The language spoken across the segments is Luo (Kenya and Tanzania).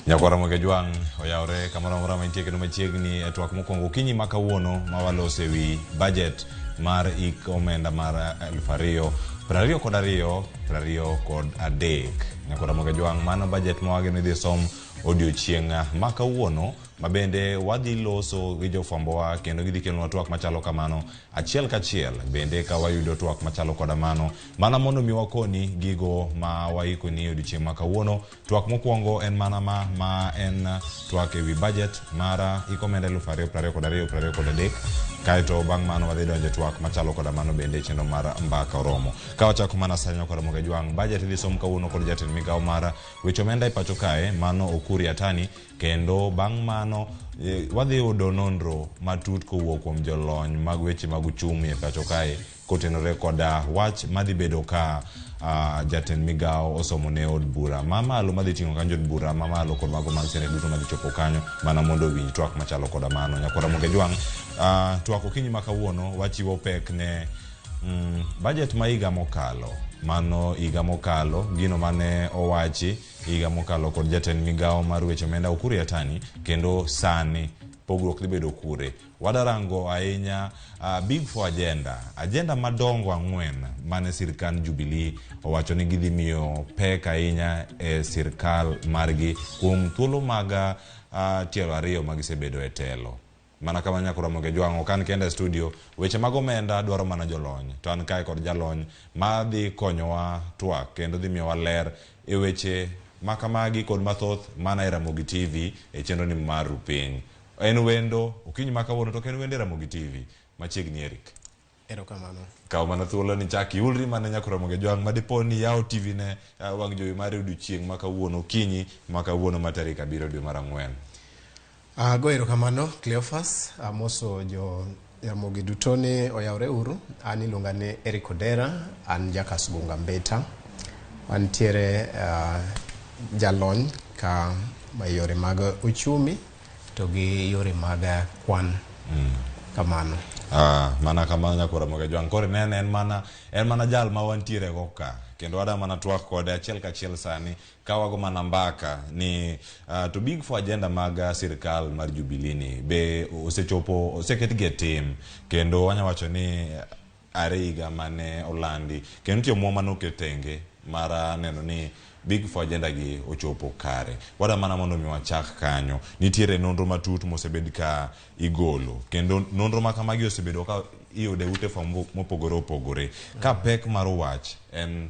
Nyakwara Ramogi Jwang' oyawre kamoro amora mantie kendo machiegni e twak mokwongo okinyi ma kawuono ma waloso e wi budget mar hik omenda mar 2022 23. Nyakwara Ramogi Jwang', mano budget ma wageno idhi som odiochieng' ma kawuono ma bende wadhi loso gi jofwambowa kendo gidhi kelonwa twak machalo kamano achiel kachiel bende ka wayudo twak machalo koda mano mana mondo mi wakoni gigo ma waikoni e odiochieng' ma kawuono. Twak mokwongo en mana ma ma en twak ewi budget mar hik omenda 2022 23. Kaeto bang' mano wadhi donjo e twak machalo koda mano bende e chenro mar Mbaka Oromo. Ka wachako mana sani Nyakwar Ramogi Ajwang', budget idhi som kawuono kod jatend migawo mar weche omenda e pacho kae mano Ukur Yatani, kendo bang' mano wadhi yudo nonro matut kowuok kuom jolony mag weche mag uchumi e pacho kae kotenore koda wach madhi bedo ka jatend migawo osomo ne od bura mamalo madhi ting'o kanyo od bura mamalo kod mago mag senate duto madhi chopo kanyo mana mondo owinj twak machalo koda mano. Nyakwar Ramogi Ajwang', twak okinyi ma kawuono wachiwo pek ne budget ma higa mokalo, mano higa mokalo gino mane owachi higa mokalo kod jatend migawo mar weche omenda Ukur Yatani, kendo sani pogruok dhi bedo kure. Wadarango ahinya Big Four agenda, agenda madongo ang'wen mane sirkand Jubilee owacho ni gidhi miyo pek ahinya e sirkal margi kuom thuolo mag tielo ariyo ma gisebedo e telo. Mana kama Nyakwar Ramogi Ajwang', ok an kenda e studio, weche mag omenda dwaro mana jolony, to an kae kod jalony ma dhi konyowa twak kendo dhi miyowa ler e weche ma kamagi kod mathoth mana e Ramogi TV e chenro ni mar Rupiny. En wendo okinyi ma kawuono to ok en wendo e Ramogi TV. Machiegni Eric. Erokamano. Kaw mana thuolo ni chak iulri mana Nyakwar Ramogi Ajwang' ma dipo ni yawo TV ne wang' jowi mari odiochieng' ma kawuono okinyi ma kawuono ma tarik 7 dwe mar 4. Ago erokamano Cleophas, amoso jo Ramogi duto ni oyawre uru. An iluonga ni Eric Odera, an Jakasgunga Mbita. Wantiere jalony ka yore mag uchumi to gi yore mag kwan. Kamano. Mana kamano Nyakwar Ramogi Ajwang'. Koro inene en mana jal ma wantiere go ka kendo wada mana twak kode achiel kachiel sani ka wago mana mbaka ni to Big Four agenda mag sirkal mar Jubilee ni be osechopo, oseketgi e tim kendo wanya wacho ni are higa mane olandi kendo nitie omwom mane oket tenge mar neno ni Big Four agenda gi ochopo kare. Wada mana mondo mi wachak kanyo. Nitiere nonro matut mosebed ka igolo kendo nonro ma kamagi osebedo ka iyudo e ute fwambo mopogore opogore ka pek mar wach en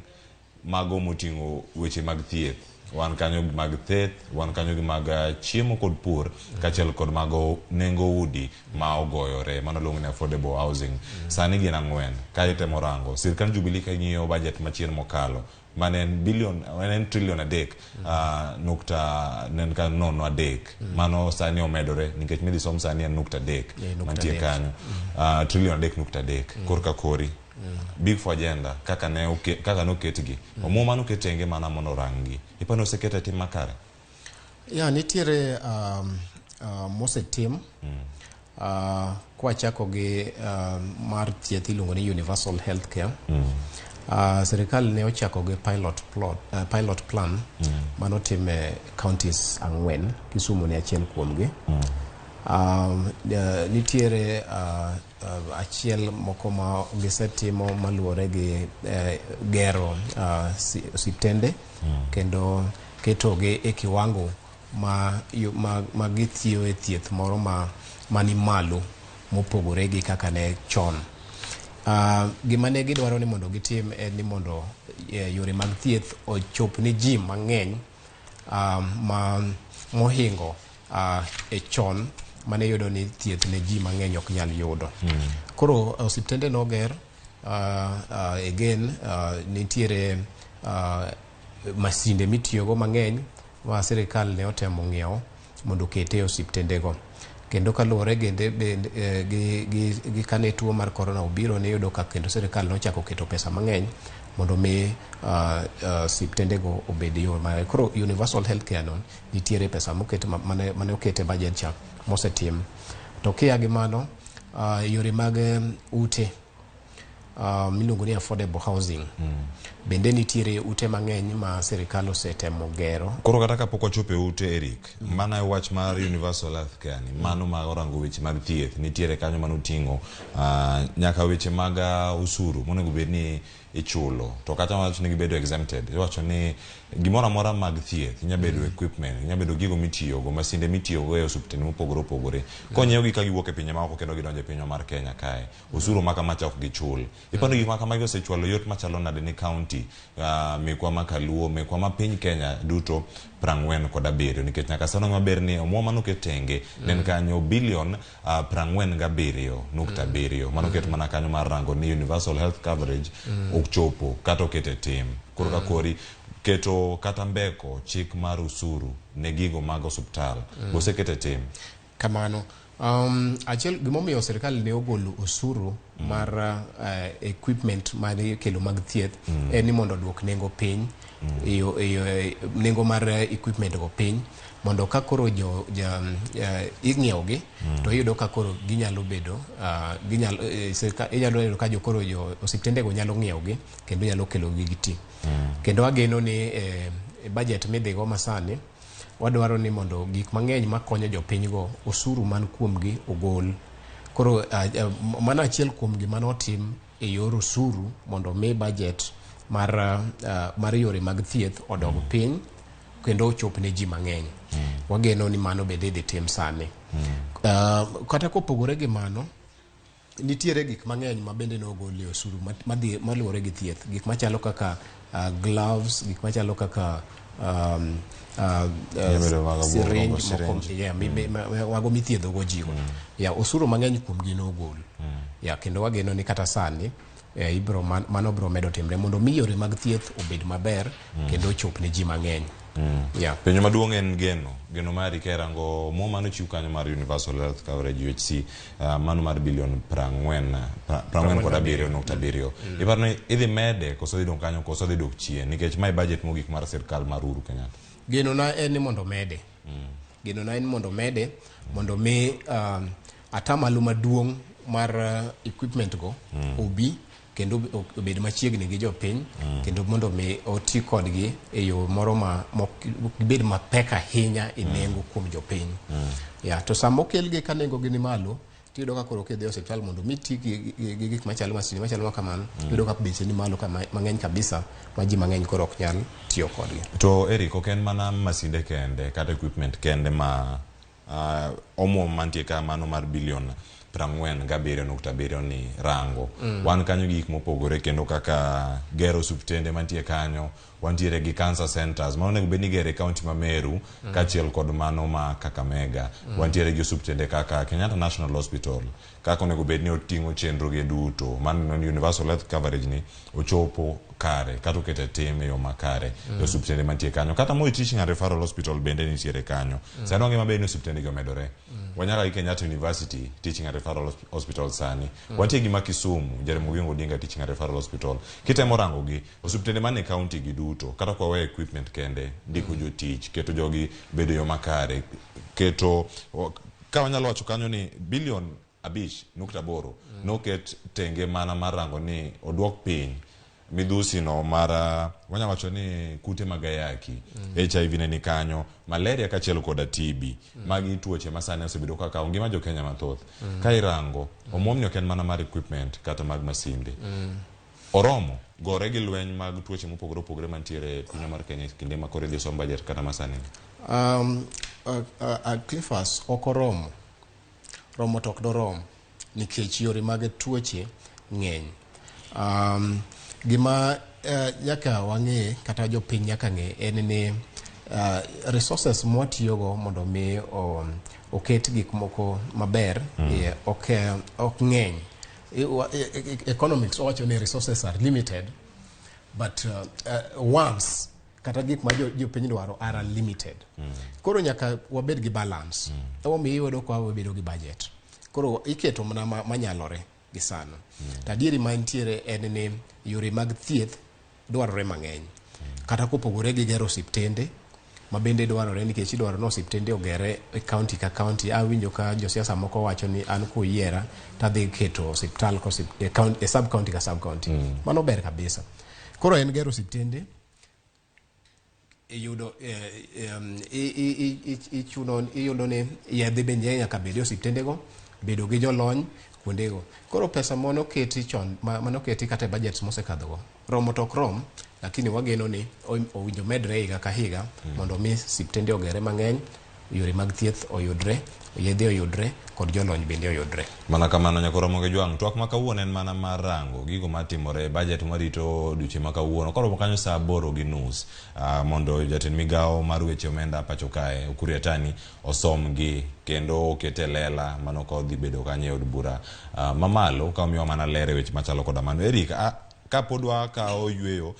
mago moting'o weche mag thieth, wan kanyo gi mag thieth, wan kanyo gi mag chiemo kod pur kaachiel kod mago nengo udi ma ogoyore mano luongo ni affordable housing. Sani gin ang'wen ka itemo rango sirkand Jubilee ka ing'iyo budget machien mokalo mane en billion, mane en trillion adek nukta ne en ka nono adek, mano sani omedore nikech midhi som sani en nukta adek mantie kanyo, trillion 3.3 korka kori Big Four agenda kaka ne oke, kaka noketgi omwom mane oket tenge mana mondo oranggi ipani oseket e tim makare? Ya nitiere mosetim kwachako gi mar thieth iluongo ni universal health care. Sirikal ne ochako gi pilot plot, pilot plan manotim e counties 4, Kisumu ne achiel kuomgi. Nitiere achiel moko ma gisetimo maluwore gi gero osiptende kendo ketogi e kiwango ma githiyo e thieth moro mani malo mopogore gi kaka ne chon. Gima ne gidwaro ni mondo gitim en ni mondo yore mag thieth ochop ne ji mang'eny ma mohingo e chon mane yudo ni thieth ne ji mang'eny ok nyal yudo. Koro osiptende noger, again nitiere masinde mitiyogo mang'eny ma sirikal ne otemo ng'iewo mondo okete e osiptendego. Kendo kaluwore gende bende gi kane tuo mar corona obiro, niyudo ka kendo sirikal nochako keto pesa mang'eny mondo mi osiptendego obed yo mare. Koro universal health care no nitiere pesa moket mane oket e budget cha mosetim. To kia gi mano, yore mag ute miluongo ni affordable housing. Bende nitiere ute mang'eny ma sirikal osetemo gero. Koro kata kapok wachopo e ute Eric, mana e wach mar universal health care ni, mano ma orango weche mag thieth, nitiere kanyo manoting'o nyaka weche mag osuru monego bed ni ichulo, to kata wacho ni gibedo exempted. Iwacho ni gimoro amora mag thieth, inya bedo equipment, inya bedo gigo mitiyogo, masinde mitiyogo e osiptende mopogore opogore. Konyiewgi ka giwuok e pinje maoko kendo gidonjo e pinywa mar Kenya kae, osuru ma kamacha ok gichul. Iparo ni gik ma kamagi osechwalo yot machalo nade ni county mekwa ma Kaluo, mekwa ma piny Kenya duto 47, nikech nyaka sani maber ni omwom manoket tenge ne en kanyo bilion 47.7 manoket mana kanyo mar rango ni universal health coverage ochopo kata oket e tim. Koro ka kori keto kata mbeko chik mar usuru ne gigo mag osuptal oseket e tim. Kamano. Achiel gimomiyo sirikal ne ogolo osuru mar equipment mar kelo mag thieth en ni mondo oduok nengo piny, nengo mar equipment go piny, mondo ka koro jo, ja, ing'iewo gi to iyudo ka koro ginyalo bedo ginyalo sirikal inyalo yudo ka jo koro jo osiptende go nyalo ng'iewo gi kendo nyalo kelo gi giti. Kendo ageno ni budget midhigo masani wadwaro ni mondo gik mang'eny makonyo jopiny go osuru man kuomgi ogol. Koro mano achiel kuom gima notim e yor osuru mondo mi budget mar yore mag thieth odog piny kendo ochop ne ji mang'eny. Wageno ni mano bende idhi tim sani. Kata kopogore gi mano, nitiere gik mang'eny ma bende nogol e osuru madhi maluwore gi thieth. Gik machalo kaka gloves, gik machalo kaka syringe moko, yeah, mago mithiedho go ji go. Yeah, osuru mang'eny kuom gi nogol. Yeah, kendo wageno ni kata sani ibro mano biro medo timre mondo mi yore mag thieth obed maber kendo ochop ne ji mang'eny. Yeah. Penjo maduong' en geno. Geno mari ka irango omwom manochiw kanyo mar Universal Health Coverage UHC, mano mar bilion 47.7. Iparo ni idhi mede koso dhi dong' kanyo koso dhi dok chien nikech mae budget mogik mar sirkal mar Uhuru Kenyatta. Genona en ni mondo mede. Genona en mondo mede mondo mi atamalo maduong' mar equipment go obi kendo obed machiegni gi jopiny kendo mondo mi oti kodgi e yo moro ma mok gibed mapek ahinya e nengo kuom jopiny. Ya, to sama okelgi ka nengo gi ni malo, tiyudo ka koro kidhi e osiptal mondo mi ti gi gik machalo masinde machalo ma kamano, iyudo ka beche ni malo mang'eny kabisa ma ji mang'eny koro ok nyal tiyo kodgi. To Eric, ok en mana masinde kende kata equipment kende ma omwom mantie ka mano mar bilion 47.7 ni rango. Wan kanyo gi gik mopogore kendo kaka gero osiptende mantie kanyo, wantiere gi cancer centers ma onego bed ni igero e county ma Meru kaachiel kod mano ma Kakamega. Wantiere gi osiptende kaka Kenyatta National Hospital kaka onego bed ni oting'o chenro ge duto mano ni universal health coverage ni ochopo kare kata okete tim e yo makare e osiptende mantie kanyo. Kata Moi Teaching and Referral Hospital bende nitiere kanyo. Sani wang'e maber ni osiptende gi omedore. Wanyaka gi Kenyatta University Teaching and Referral Hospital sani. Wantie gi ma Kisumu, Jaramogi Oginga Teaching and Referral Hospital. Kitemo rango gi, osiptende man e county gi duto, kata kwa weyo equipment kende, ndiko jotich, keto jogi bedo e yo makare, keto, ka wanyalo wacho kanyo ni bilion 5.8 noket tenge mana mar rango ni oduok piny midhusi no mar wanyalo wacho ni kute mag ayaki, HIV ne ni kanyo, malaria kaachiel koda TB. Magi tuoche ma sani osebedo ka kawo ngima jo Kenya mathoth. Ka irango, omwom ni ok en mana mar equipment kata mag masinde. Oromo gore gi lweny mag tuoche mopogore opogore mantiere e pinywa mar Kenya e kinde ma koro idhi som budget kata masani. Cliffas ok oromo. Romo to ok dorom nikech yore mag tuoche ng'eny. Gima nyaka wang'e kata jopiny nyaka ng'e en ni resources mwatiyogo mondo mi oket gik moko maber ok ng'eny. Economics wacho ni resources are limited but wants kata gik ma jopiny dwaro are unlimited. Koro nyaka wabed gi balance. Emomiyo iyudo ka wabedo gi budget. Koro iketo mana manyalore gi sano. To adieri mantiere en ni yore mag thieth dwarore mang'eny. Kata kopogore gi gero osiptende ma bende dwarore nikech idwaro ni osiptende ogere e county ka county. Awinjo ka josiasa moko wacho ni an kuyiera tadhi keto osiptal e sub county ka sub county. Mano ber kabisa. Koro en gero osiptende, iyudo ichuno iyudo ni yedhe bende nyaka bed e osiptendego, bedo gi jolony kuondego. Koro pesa manoketi chon manoketi kata e budgets mosekadhogo romo to ok rom, lakini wageno ni owinjo medre higa ka higa mondo mi osiptende ogere mang'eny, yore mag thieth oyudre, yedhe oyudre kod jolony bende oyudre. Mana kamano nyaka Ramogi Jwang', twak ma kawuono en mana mar rango gigo matimore e budget marito odiochieng' ma kawuono. Koromo kanyo saa 8:30 mondo jatend migawo mar weche omenda pacho kae Ukur Yatani osomgi kendo okete lela mano ka odhi bedo kanyo e od bura mamalo ka omiwa mana ler e weche machalo koda mano. Eric, kapod wakawo yweyo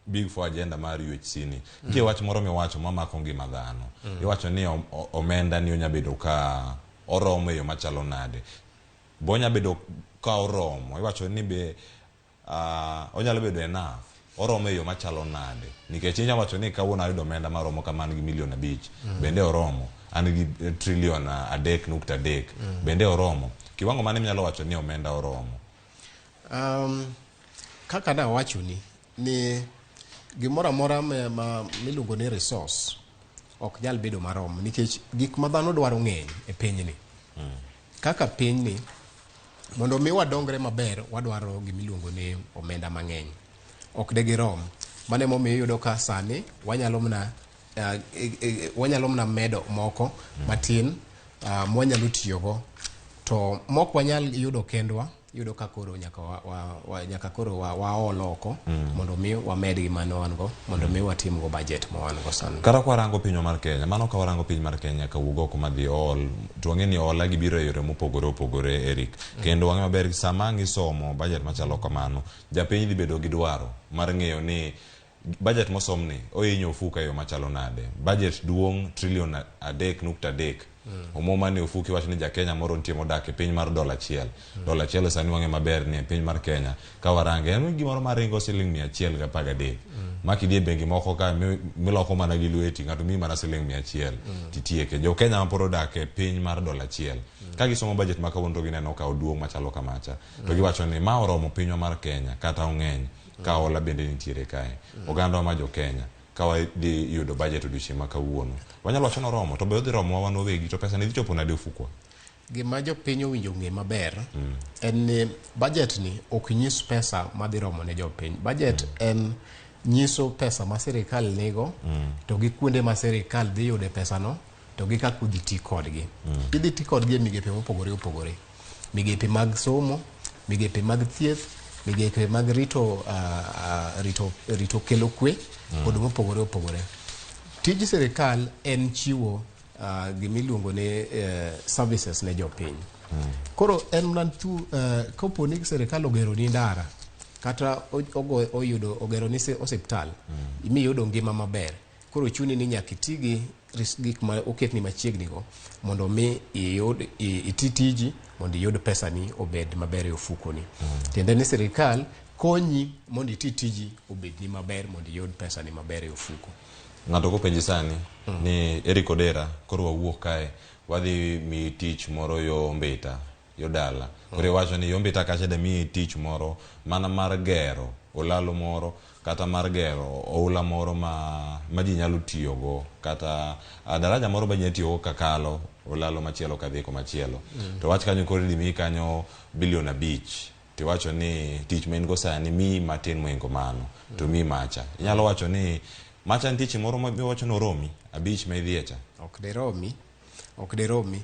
Big Four agenda mar UHC ni, nitie wach moro miwacho mamako ngima dhano. Iwacho ni omenda ni onya bedo ka oromo e yo machalo nade. Be onya bedo ka oromo. Iwacho ni be onyalo bedo enough. Oromo e yo machalo nade. Nikech inya wacho ni kawuono ayudo omenda maromo kama an gi milion 5. Bende oromo. An gi trilion 3.3. Bende oromo. Kiwango mane minyalo wacho ni omenda oromo? Kaka nawachoni ni gimoro amora ma miluongo ni resource ok nyal bedo marom nikech gik ma dhano dwaro ng'eny e pinyni. Kaka pinyni, mondo mi wadongre maber, wadwaro gimiluongo ni omenda mang'eny. Ok de girom. Mano emomiyo iyudo ka sani wanyalo mana wanyalo mana medo moko matin mwanyalo tiyogo to mok wanyal yudo kendwa, iyudo ka koro nyaka nyaka koro waol oko mondo mi wamed gi mano wan go mondo mi watim go budget ma wan go sani. Kata kwa rango pinywa mar Kenya, mano ka warango piny mar Kenya kawuok oko madhi ol, to wang'e ni hola gibiro e yore mopogore opogore, Eric. Kendo wang'e maber sama ang' isomo budget machalo kamano, japiny dhi bedo gi dwaro mar ng'eyo ni budget mosomni ohinyo ofuko e yo machalo nade. Budget duong' trilion 3.3. Omuom mane ofuki wacho ni ja Kenya moro nitie modak e piny mar dola achiel. Dola achiel sani wang'e maber ni e piny mar Kenya ka warange en gimoro maringo siling 113. Ma kidhi e bengi moko ka miloko mana gi lweti ng'ato miyi mana siling 100 titieke. Jo Kenya ma pod odak e piny mar dola achiel. Ka gisomo budget ma kawuono to gineno ka oduong' machalo kamacha. To giwacho ni ma oromo pinywa mar Kenya kata ong'eny ka hola bende nitiere kae. Oganda ma jo Kenya ka wadhi yudo budget odiochieng' ma kawuono. Wanyalo wacho ni oromo, to be odhi romowa wan wawegi, to pesa ni dhi chopo nade ofukwa? Gima jopiny owinjo ng'e maber en ni budget ni ok nyis pesa madhi romo ne jopiny. Budget en nyiso pesa ma sirikal nigo to gi kuonde ma sirikal dhi yude pesano to gi kaka udhi ti kodgi. Idhi ti kodgi e migepe mopogore opogore. Migepe mag somo, migepe mag thieth, migepe mag rito, rito kelo kwe kod mopogore opogore. Tij sirikal en chiwo gimiluongo ni services ne jopiny. Koro en mana kapo ni sirikal ogeroni ndara kata oyudo ogeroni osiptal miyudo ngima maber, koro chuni ni nyaka iti gi gik ma oketni machiegni go mondo mi iyud iti tiji mondo iyud pesani obed maber e ofukoni. Tiende ni sirikal konyi mondo iti tiji obedni maber mondo iyud pesani maber e ofuko. Ng'ato kopenji sani ni Eric Odera koro wawuok kae wadhi mi tich moro yo Mbita yo dala. Koro iwacho ni yo Mbita kacha de miyi tich moro mana mar gero olalo moro kata mar gero oula moro ma ji nyalo tiyogo kata daraja moro ma ji nyalo tiyogo kakalo olalo machielo kadhi komachielo. To wach kanyo koro idhi miyi kanyo bilion 5 tiwacho ni tich ma in go sani miyi matin mohingo mano to miyi macha. Inyalo wacho ni macha en tich moro miwacho ni oromi 5 ma idhiye cha. Ok deromi, ok deromi.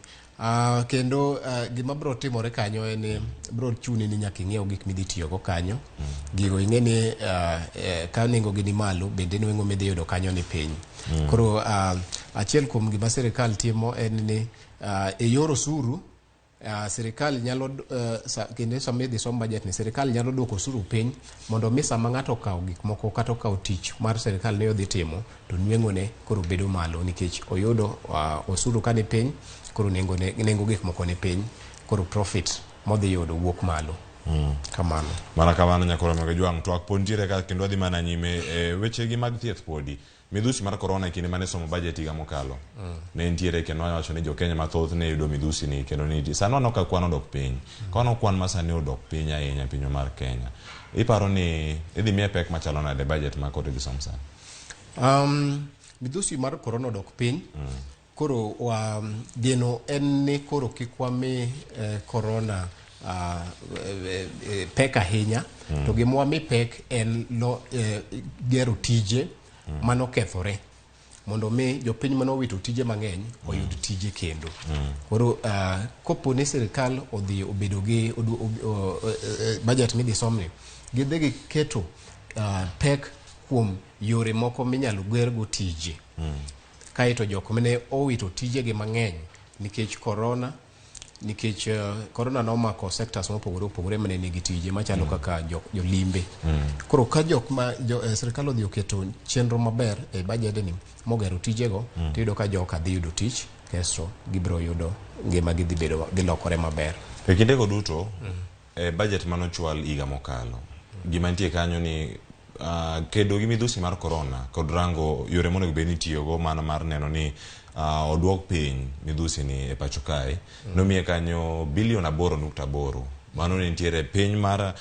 Kendo gima biro timore kanyo en ni biro chuni ni nyaka ing'iew gik midhi tiyogo kanyo. Gigo ing'e ni ka nengo gi ni malo bende nweng'o midhi yudo kanyo ni piny. Koro achiel kuom gima sirikal timo en ni e yor osuru sirikal nyalo kendo sama idhi som budget ni sirikal nyalo duoko osuru piny mondo mi sama ng'ato okawo gik moko kata okawo tich mar sirikal ni odhi timo to nweng'one koro bedo malo nikech oyudo osuru ka ni piny koro nengo gik moko ni piny koro profit modhi yudo wuok malo. Kamano. Mana kamano nyakoro mag jwang' twak pod nitiere ka kendo wadhi mana nyime e wechegi mag thieth podi. Midhusi mar korona e kinde mane somo budget higa mokalo ne nitiere kendo wacho ni jokenya mathoth ne yudo midhusi ni kendo nitie. Sani waneno ka kwan odok piny. Ka waneno kwan ma sani odok piny ahinya e pinywa mar Kenya. Iparo ni idhi miye pek machalo nade budget ma koro idhi som sani? Midhusi mar korona odok piny. Koro wa geno en ni koro kik wami korona pek ahinya. To gima wami pek en gero tije manokethore mondo mi jopiny manowito tije mang'eny oyud tije kendo. Koro kopo ni sirikal odhi obedo gi budget midhi somni, gidhi giketo pek kuom yore moko minyalo gergo tije. Kaeto jok mane owito tijegi mang'eny nikech korona, nikech korona nomako sectors mopogore opogore mane nigi tije machalo kaka jolimbe. Koro ka jok ma sirikal odhi oketo chenro maber e budget ni mogero tijego, tiyudo ka joka dhi yudo tich, kasto gibiro yudo ngima gi dhi bedo dhi lokore maber. E kindego duto, e budget manochwal higa mokalo, gima nitie kanyo ni kedo gi midhusi mar korona kod rango yore monego bed ni itiyogo mana mar neno ni oduok piny midhusi ni e pacho kae, nomiye kanyo bilion 8.8. Mano ne nitiere piny mar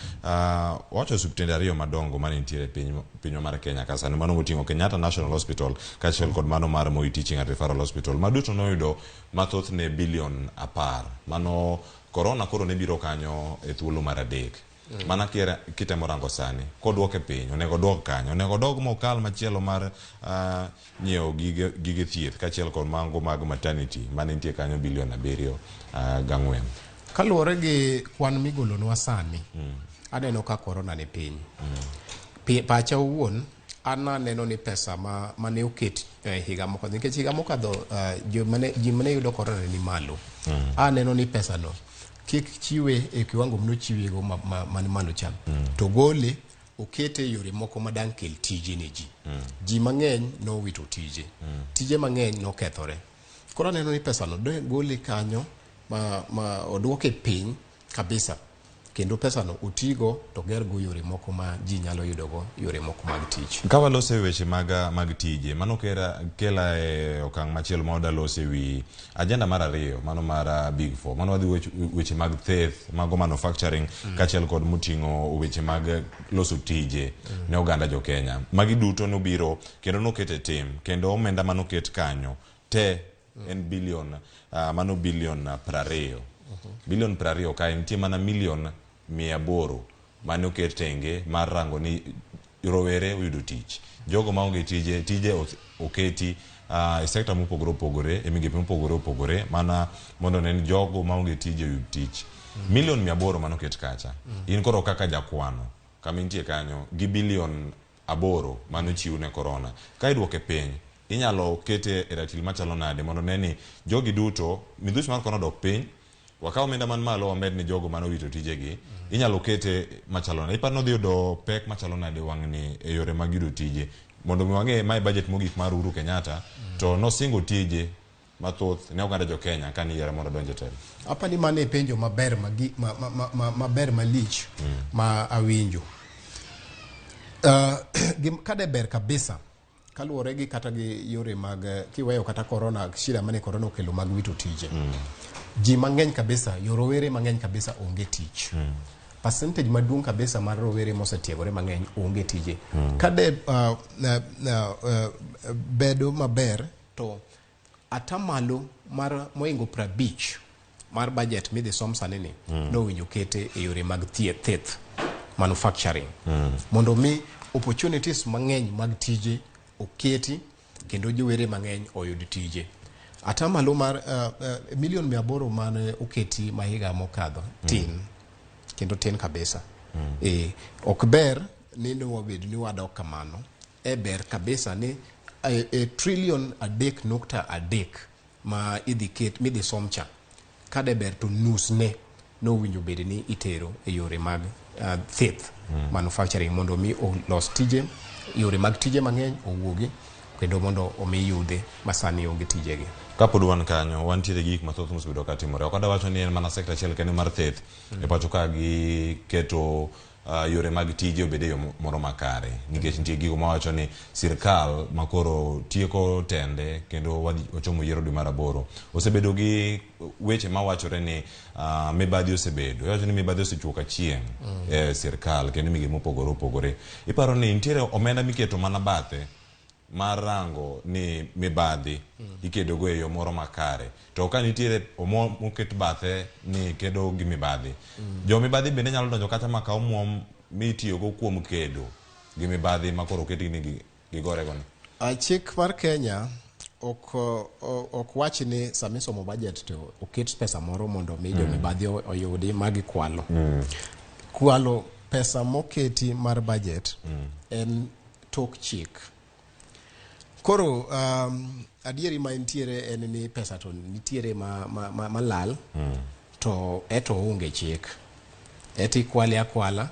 wacho osiptende ariyo madongo mane nitiere pinywa mar Kenya ka sani, mano moting'o Kenyatta National Hospital kaachiel kod mano mar Moi Teaching and Referral Hospital, ma duto noyudo mathoth ne bilion 10. Mano korona koro ne biro kanyo e thuolo mar 3. Mana kitemo rango sani, koduoke piny, onego dog kanyo, onego dog mokal machielo mar nyiewo gige thieth kaachiel kod mago mag maternity mane nitie kanyo bilion 7.4. Kaluwore gi kwan migolonwa sani, aneno ka korona ni piny. Pacha owuon, an aneno ni pesa mane oket higa mokadho, nikech higa mokadho ji mane yudo korona ni malo. Aneno ni pesa no kik chiwe e kiwango manochiwego man malo cha. To gole okete e yore moko madang' kel tije ne ji. Ji mang'eny nowito tije. Tije mang'eny nokethore. Koro aneno ni pesa no gole kanyo ma oduoke piny kabisa. Kendo pesa no otigo to gergo yore moko ma ji nyalo yudogo yore moko mag tich. Ka walose weche mag tije, mano kela e okang' machielo ma wadwa wi agenda mar 2, mano mar Big Four. Mano wadhi weche mag thieth, mago manufacturing, kaachiel kod moting'o weche mag loso tije ne oganda jo Kenya. Magi duto nobiro kendo noket e tim, kendo omenda manoket kanyo te en bilion, mano bilion 20. Bilion 20 kae nitie mana milion 800 mane oket tenge mar rango ni rowere oyudo tich. Jogo maonge tije, tije oketi e sekta mopogore opogore, e migepe mopogore opogore, mana mondo ne ni jogo maonge tije oyud tich. Milion 800 mane oket kacha. In koro kaka jakwano, kama intie kanyo, gi bilion 8 mane ochiw ne korona. Ka iduoke piny, inyalo kete e ratil machalo nade mondo ne ni jogi duto, midhusi mar korona odok piny, wakaw omenda man malo wamed ni jogo mane owito tijegi, inyalo kete machalo nade? Iparo ni odhi yudo pek machalo nade wang'ni e yore mag yudo tije? Mondo mi wang'e mae budget mogik mar Uhuru Kenyatta, to nosingo tije mathoth ne oganda jo Kenya kane iyiere mondo odonj e telo. Apa ni mano e penjo maber maber malich ma awinjo. Kade ber kabisa kaluwore gi kata gi yore mag kiweyo kata korona, shida mane korona okelo mag wito tije. Ji mang'eny kabisa, yo rowere mang'eny kabisa onge tich. Percentage maduong' kabisa mar rowere mosetiegore mang'eny onge tije. Kade bedo maber to atamalo mar moingo 50 mar budget midhi som sani ni nowinjo kete e yore mag thieth, manufacturing. Mondo mi opportunities mang'eny mag tije oketi kendo jowere mang'eny oyud tije. Atamalo mar milion 800 mane oketi ma higa mokadho tin, kendo tin kabisa. Ok ber ni wabed ni wadok kamano. E ber kabisa ni e trilion 3.3 ma idhi ket midhi som cha, kade ber to nus ne nowinjo bed ni itero e yore mag thieth, manufacturing, mondo mi olos tije, yore mag tije mang'eny owuogi. kendo mondo omi yudhe ma sani onge tijegi. Kapod wan kanyo, wantiere gi gik mathoth mosebedo ka timore. Ok adwa wacho ni en mana sekta achiel kende mar thieth e pacho ka gi keto yore mag tije obed e yo moro makare. Nikech nitie gigo mawacho ni sirkal makoro tieko tende kendo wachomo yiero dwe mar aboro. Osebedo gi weche mawachore ni mibadhi osebedo. Iwacho ni mibadhi osechuok achien e sirkal kendo migepe mopogore opogore. Iparo ni nitiere omenda miketo mana bathe mar rango ni mibadhi ikedogo e yo moro makare. To ka nitiere omuom moket bathe ni kedo gi mibadhi, jo mibadhi bende nyalo donjo kata ma kaw omuom mitiyogo kuom kedo gi mibadhi ma koro oketgi ni gigore go ni. Chik mar Kenya ok wach ni sama isomo budget to oket pesa moro mondo mi jo mibadhi oyudi ma gikwalo. Kwalo pesa moketi mar budget en tok chik. Koro adieri ma entiere en ni pesa to nitiere ma lal to eto onge chik. Eti ikwale akwala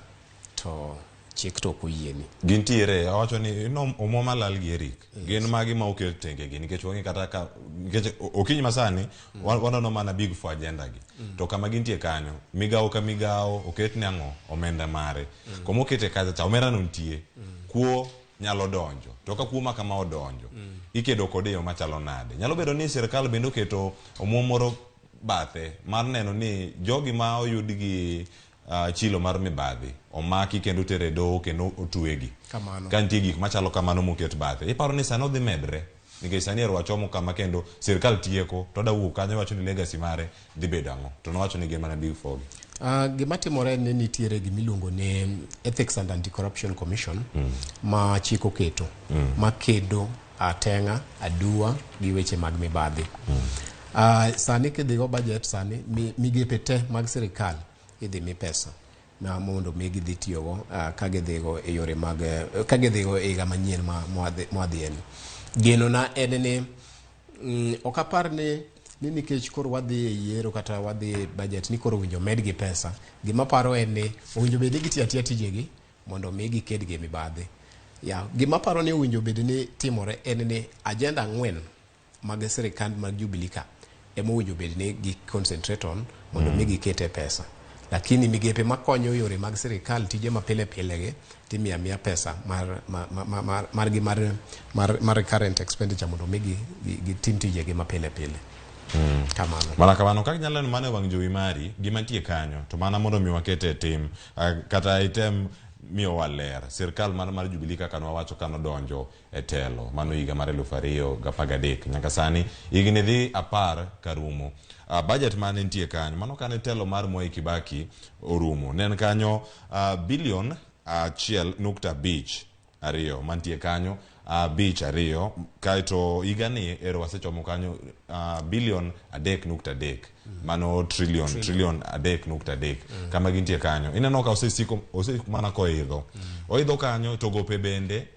to chik to ok oyieni. Gintiere, awacho ni no omuom malal gi Eric. Gin magi ma oket tenge gi nikech wang'e kata ka nikech okinyi masani waneno mana big four agenda gi. To kama gintie kanyo, migawo ka migawo oket ne ang'o omenda mare. Kuma okete kacha cha omenda no nitie. Kuo nyalo donjo. To ka kuo ma kama odonjo, ikedo kode e yo machalo nade? Nyalo bedo ni sirkal bende oketo omuom moro bathe mar neno ni jogi ma oyud gi chilo mar mibadhi omaki kendo oter e doho kendo otwegi. Kamano. Ka nitie gik machalo kamano moket bathe. Iparo ni sani odhi medre nikech sani ero wachomo kama kendo sirkal tieko to oda wuok kanyo wacho ni legacy mare dhi bedo ang'o to nowacho ni gin mana big four gi. Gima timore en ni nitiere gimiluongo ni Ethics and Anti-Corruption Commission ma chik oketo makedo ateng'a aduwa gi weche mag mibadhi. Sani kidhi go budget sani migepe te mag sirikal idhi mi pesa ma mondo mi gidhi tiyogo ka gidhigo e yore mag ka gidhigo e higa manyien ma mwadhieni. Geno na en ni ok apar ni nikech koro wadhi e yiero kata wadhi e budget ni koro owinjo medgi pesa. Gima paro en ni owinjo bed ni gitiyo atiya tijegi mondo mi giked gi mibadhi. Ya, gima paro ni owinjo bed ni timore en ni agenda 4 mag sirikand mag Jubilee ka ema owinjo bed ni gi concentrate on mondo mi gikete pesa. Lakini migepe makonyo yore mag sirikal tije mapile pile gi timiyo amiya pesa mar, ma, ma, ma, mar, margi mar recurrent expenditure mondo mi gitim tijegi mapile pile. Kamano. Mana kamano kaka inyalo neno mano e wang' jowi mari gima nitie kanyo to mana mondo mi wakete e tim kata item miyowa ler sirkal mar Jubilee kaka nwawacho ka nodonjo e telo mano higa mar 2013 nyaka sani higni dhi 10 karumo. Budget mane nitie kanyo mano kane telo mar Mwai Kibaki orumo ne en kanyo bilion 1.52 mantie kanyo 52 kaeto higani ero wasechomo kanyo bilion 3.3 mano trillion 3.3 kama gintie kanyo ineno ka osesiko osesiko mana koidho oidho kanyo to gope bende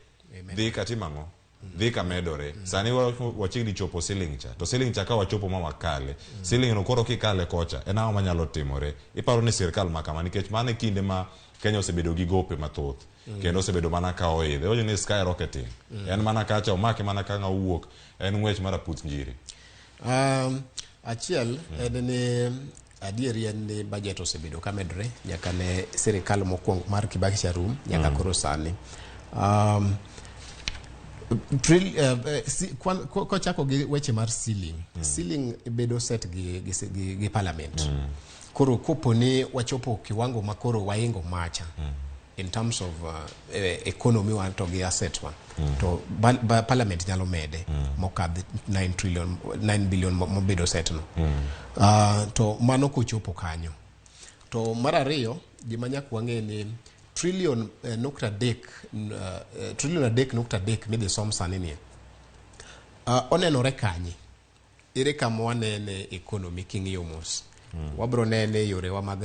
dhi katimo ang'o dhi ka medore sani wachiegni chopo ceiling cha to ceiling cha ka wachopo ma wakale ceiling no koro kikale kocha en ang'o manyalo timore iparo ni sirkal ma kama nikech mano e kinde ma Kenya osebedo gi gope mathoth kendo osebedo mana ka oidho iwacho ni skyrocketing en mana kacha omake mana ka ng'a owuok en ng'wech mar aputh njiri. Achiel en ni adieri en ni budget osebedo ka medore nyaka ne sirikal mokwongo mar Kibaki cha rum nyaka koro sani. Kochako gi weche mar ceiling, ceiling bedo set gi parliament. Koro kopo ni wachopo kiwango ma koro waingo macha in terms of economy wa to gi asset wa to parliament nyalo mede mokadh 9 trillion 9 billion mobedo set no. To mano kochopo kanyo. To mar ariyo gima nyaka wang'e ni trillion nukta adek trillion 3.3 midhi som sani ni onenore kanye? Ere kama wanene economy king'iyo mos? Wabro nene yorewa mag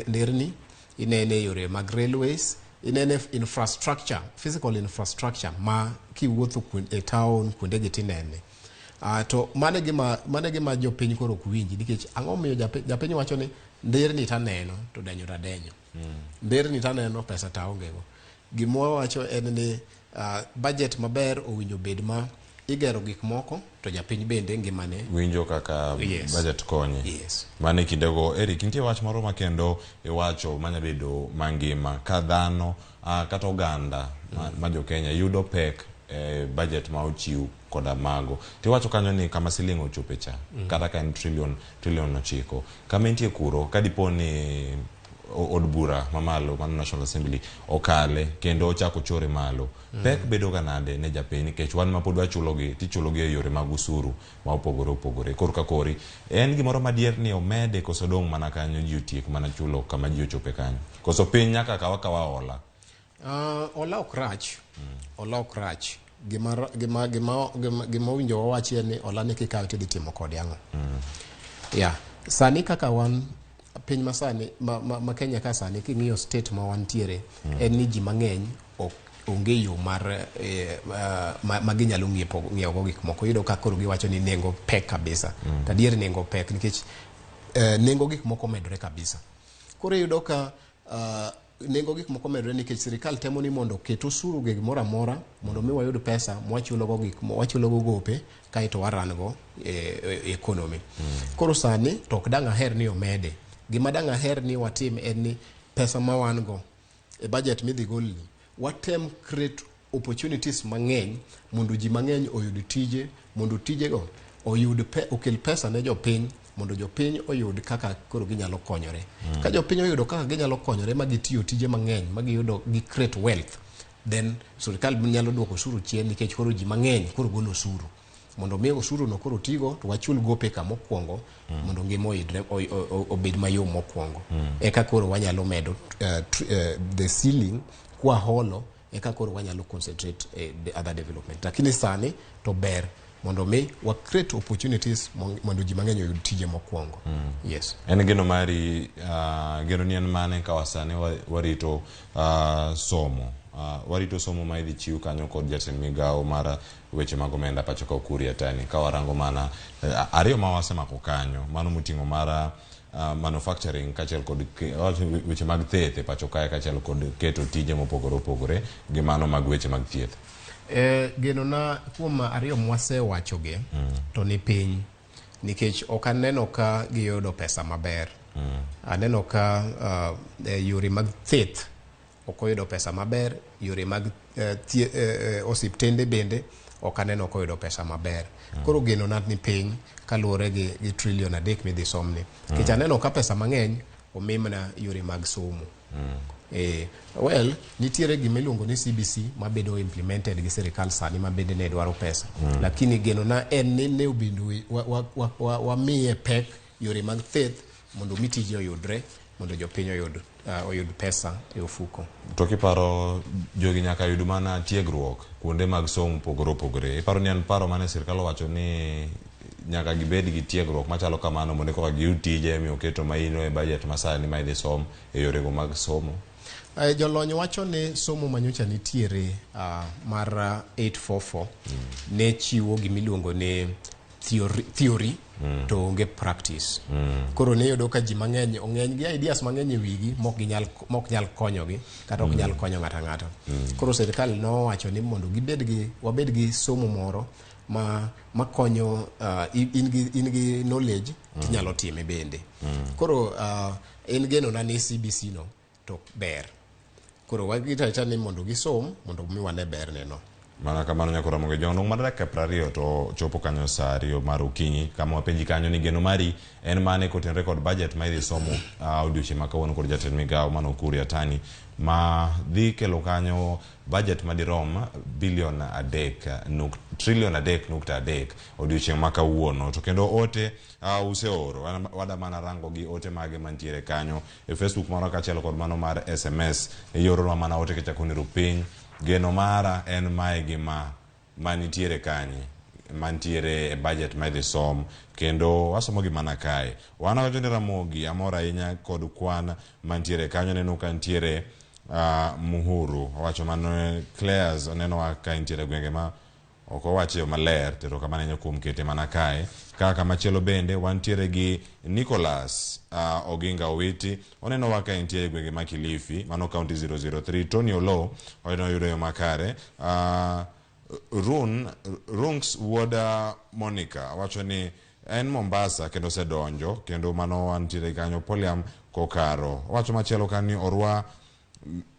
nderni, inene yore mag railways, inene infrastructure, physical infrastructure ma kiwuotho e town kuonde gi tinene. To mano e gima jopiny koro ok winji nikech ang'o miyo japiny wacho ni nderni taneno to denyo tadenyo. Nderni taneno pesa taonge go. Gima wawacho en ni Budget maber owinjo bed ma igero gik moko to japiny bende ngimane winjo kaka budget konye. Mano e kindego. Eric, nitie wach moro ma kendo iwacho manya bedo mangima ka dhano kata oganda ma jo Kenya yudo pek e budget ma ochiw koda mago. Tiwacho kanyo ni kama siling ochope cha, kata ka en trillion 9, kama entie kuro, ka dipo ni od bura mamalo mano National Assembly okale kendo ochako chore malo, pek bedo ga nade ne japiny nikech wan ma pod wachulogi tichulogi e yore mag usuru ma opogore opogore. Kor ka kori en gimoro madier ni omede koso dong' mana kanyo ji otiek mana chulo kama ji ochope kanyo, koso piny nyaka kawa kawa hola? Hola ok rach. Hola ok rach. Gima owinjo wawachi en ni hola ni kikawe tidhi timo kode ang'o? Yeah. Sani kaka wan piny masani ma Kenya ka sani king'iyo state ma wantiere, en ni ji mang'eny ok onge yo mar ma ginyalo ng'iewo go gik moko. Iyudo ka koro giwacho ni nengo pek kabisa. To adier nengo pek nikech nengo gik moko omedore kabisa. Koro iyudo ka nengo gik moko omedore nikech sirikal temo ni mondo oket osuru gi gimoro amora mondo mi wayud pesa mwachulogo gik wachulogo gope kaeto waran go e economy. Koro sani to ok dang' aher ni omede. Gima dang' aher ni watim en ni pesa ma wan go e budget midhi golni, watem create opportunities mang'eny mondo ji mang'eny oyud tije, mondo tijego oyud okel pesa ne jopiny, mondo jopiny oyud kaka koro ginyalo konyore. Ka jopiny oyudo kaka ginyalo konyore ma gitiyo tije mang'eny ma giyudo gi create wealth, then sirikal nyalo duoko osuru chien nikech koro ji mang'eny koro golo osuru. Mondo mi osuru no koro tigo to wachul gope ka mokwongo, mondo ngima oidre obed mayom mokwongo. Eka koro wanyalo medo the ceiling kwa holo, eka koro wanyalo concentrate the other development. Lakini sani to ber mondo mi wa create opportunities mondo ji mang'eny oyud tije mokwongo. Yes. En geno mari, geno ni en mane ka wasani warito somo, warito somo ma idhi chiw kanyo kod jatend migawo mar weche mag omenda pacho ka Ukur Yatani, ka warango mana ariyo ma wasemako kanyo, mano moting'o mar manufacturing kaachiel kod weche mag thieth e pacho kae kaachiel kod keto tije mopogore opogore gi mano mag weche mag thieth. Genona kuom ariyo mwasewachogi to ni piny nikech ok aneno ka giyudo pesa maber. Aneno ka yore mag thieth ok oyudo pesa maber, yore mag osiptende bende ok aneno ka oyudo pesa maber. Koro genona ni piny kaluwore gi trillion 3 midhi somni. Nikech aneno ka pesa mang'eny omimna yore mag somo. Well, nitiere gima iluongo ni CBC mabedo implemented gi sirikal sani ma bende ne dwaro pesa. Lakini genona en ni ne obedo wamiye pek yore mag thieth mondo mi tije oyudre, mondo jopiny oyud pesa e ofuko. To kiparo jogi nyaka yud mana tiegruok kuonde mag somo mopogore opogore. Iparo ni en paro mane sirikal owacho ni nyaka gibed gi tiegruok machalo kamano mondo koka giyud tije mi oketo maino e budget masani ma idhi som e yorego mag somo? Jolony wacho ni somo manyocha nitiere mar 844 ne chiwo gimiluongo ni theory to onge practice. Koro ne yudo ka ji mang'eny ong'eny gi ideas mang'eny e wigi mok nyal konyogi kata ok nyal konyo ng'ato ang'ata. Koro sirikal nowacho ni mondo wabed gi somo moro makonyo in gi knowledge tinyalo time bende. Koro en genona ni CBC no to ber. Koro wagita ni mondo gisom mondo mi wane berne no. Mana kamano nyako Ramogi Jong, dong' mar dakika 20 to chopo kanyo saa 2 mar okinyi, kama wapenji kanyo ni geno mari en mane kotenore kod budget ma idhi somo odiochieng' ma kawuono kod jatend migawo mano Ukur Yatani ma dhi kelo kanyo budget madirom bilion adek trillion 3.3 odiochieng' ma kawuono. To kendo ote useoro, wada mana rango gi ote mage mantiere kanyo e Facebook moro kaachiel kod mano mar SMS. Ioronwa mana ote kichako ni rupiny. Geno mara en mae gi ma manitiere kanye, mantiere e budget ma idhi som, kendo wasomo gi mana kae. Wan wacho ni Ramogi amor ahinya kod kwan mantiere kanyo, neno ka nitiere Muhuru, owacho mano Clares, oneno ka nitiere gwenge ma Ok owacho yo maler, to erokamano ahinya kuom kete mana kae. Kaka machielo bende wantiere gi Nicholas Oginga Owiti, onenowa ka entie e gwenge ma Kilifi, mano county 003. Tony Oloo oneno yudo yo makare. Run Runks wuod Monica wacho ni en Mombasa kendo osedonjo kendo mano wantiere kanyo. Poliam Kokaro owacho machielo kanyo ni orwa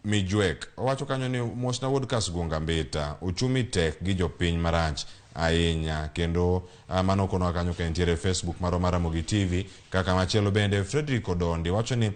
Mijwek owacho kanyo ni mosna wuod Kasgunga Mbita, uchumi tek gi jopiny marach ahinya kendo mano konowa kanyo ka entiere e Facebook marwa mar Ramogi TV. Kaka machielo bende Frederick Odondi wacho ni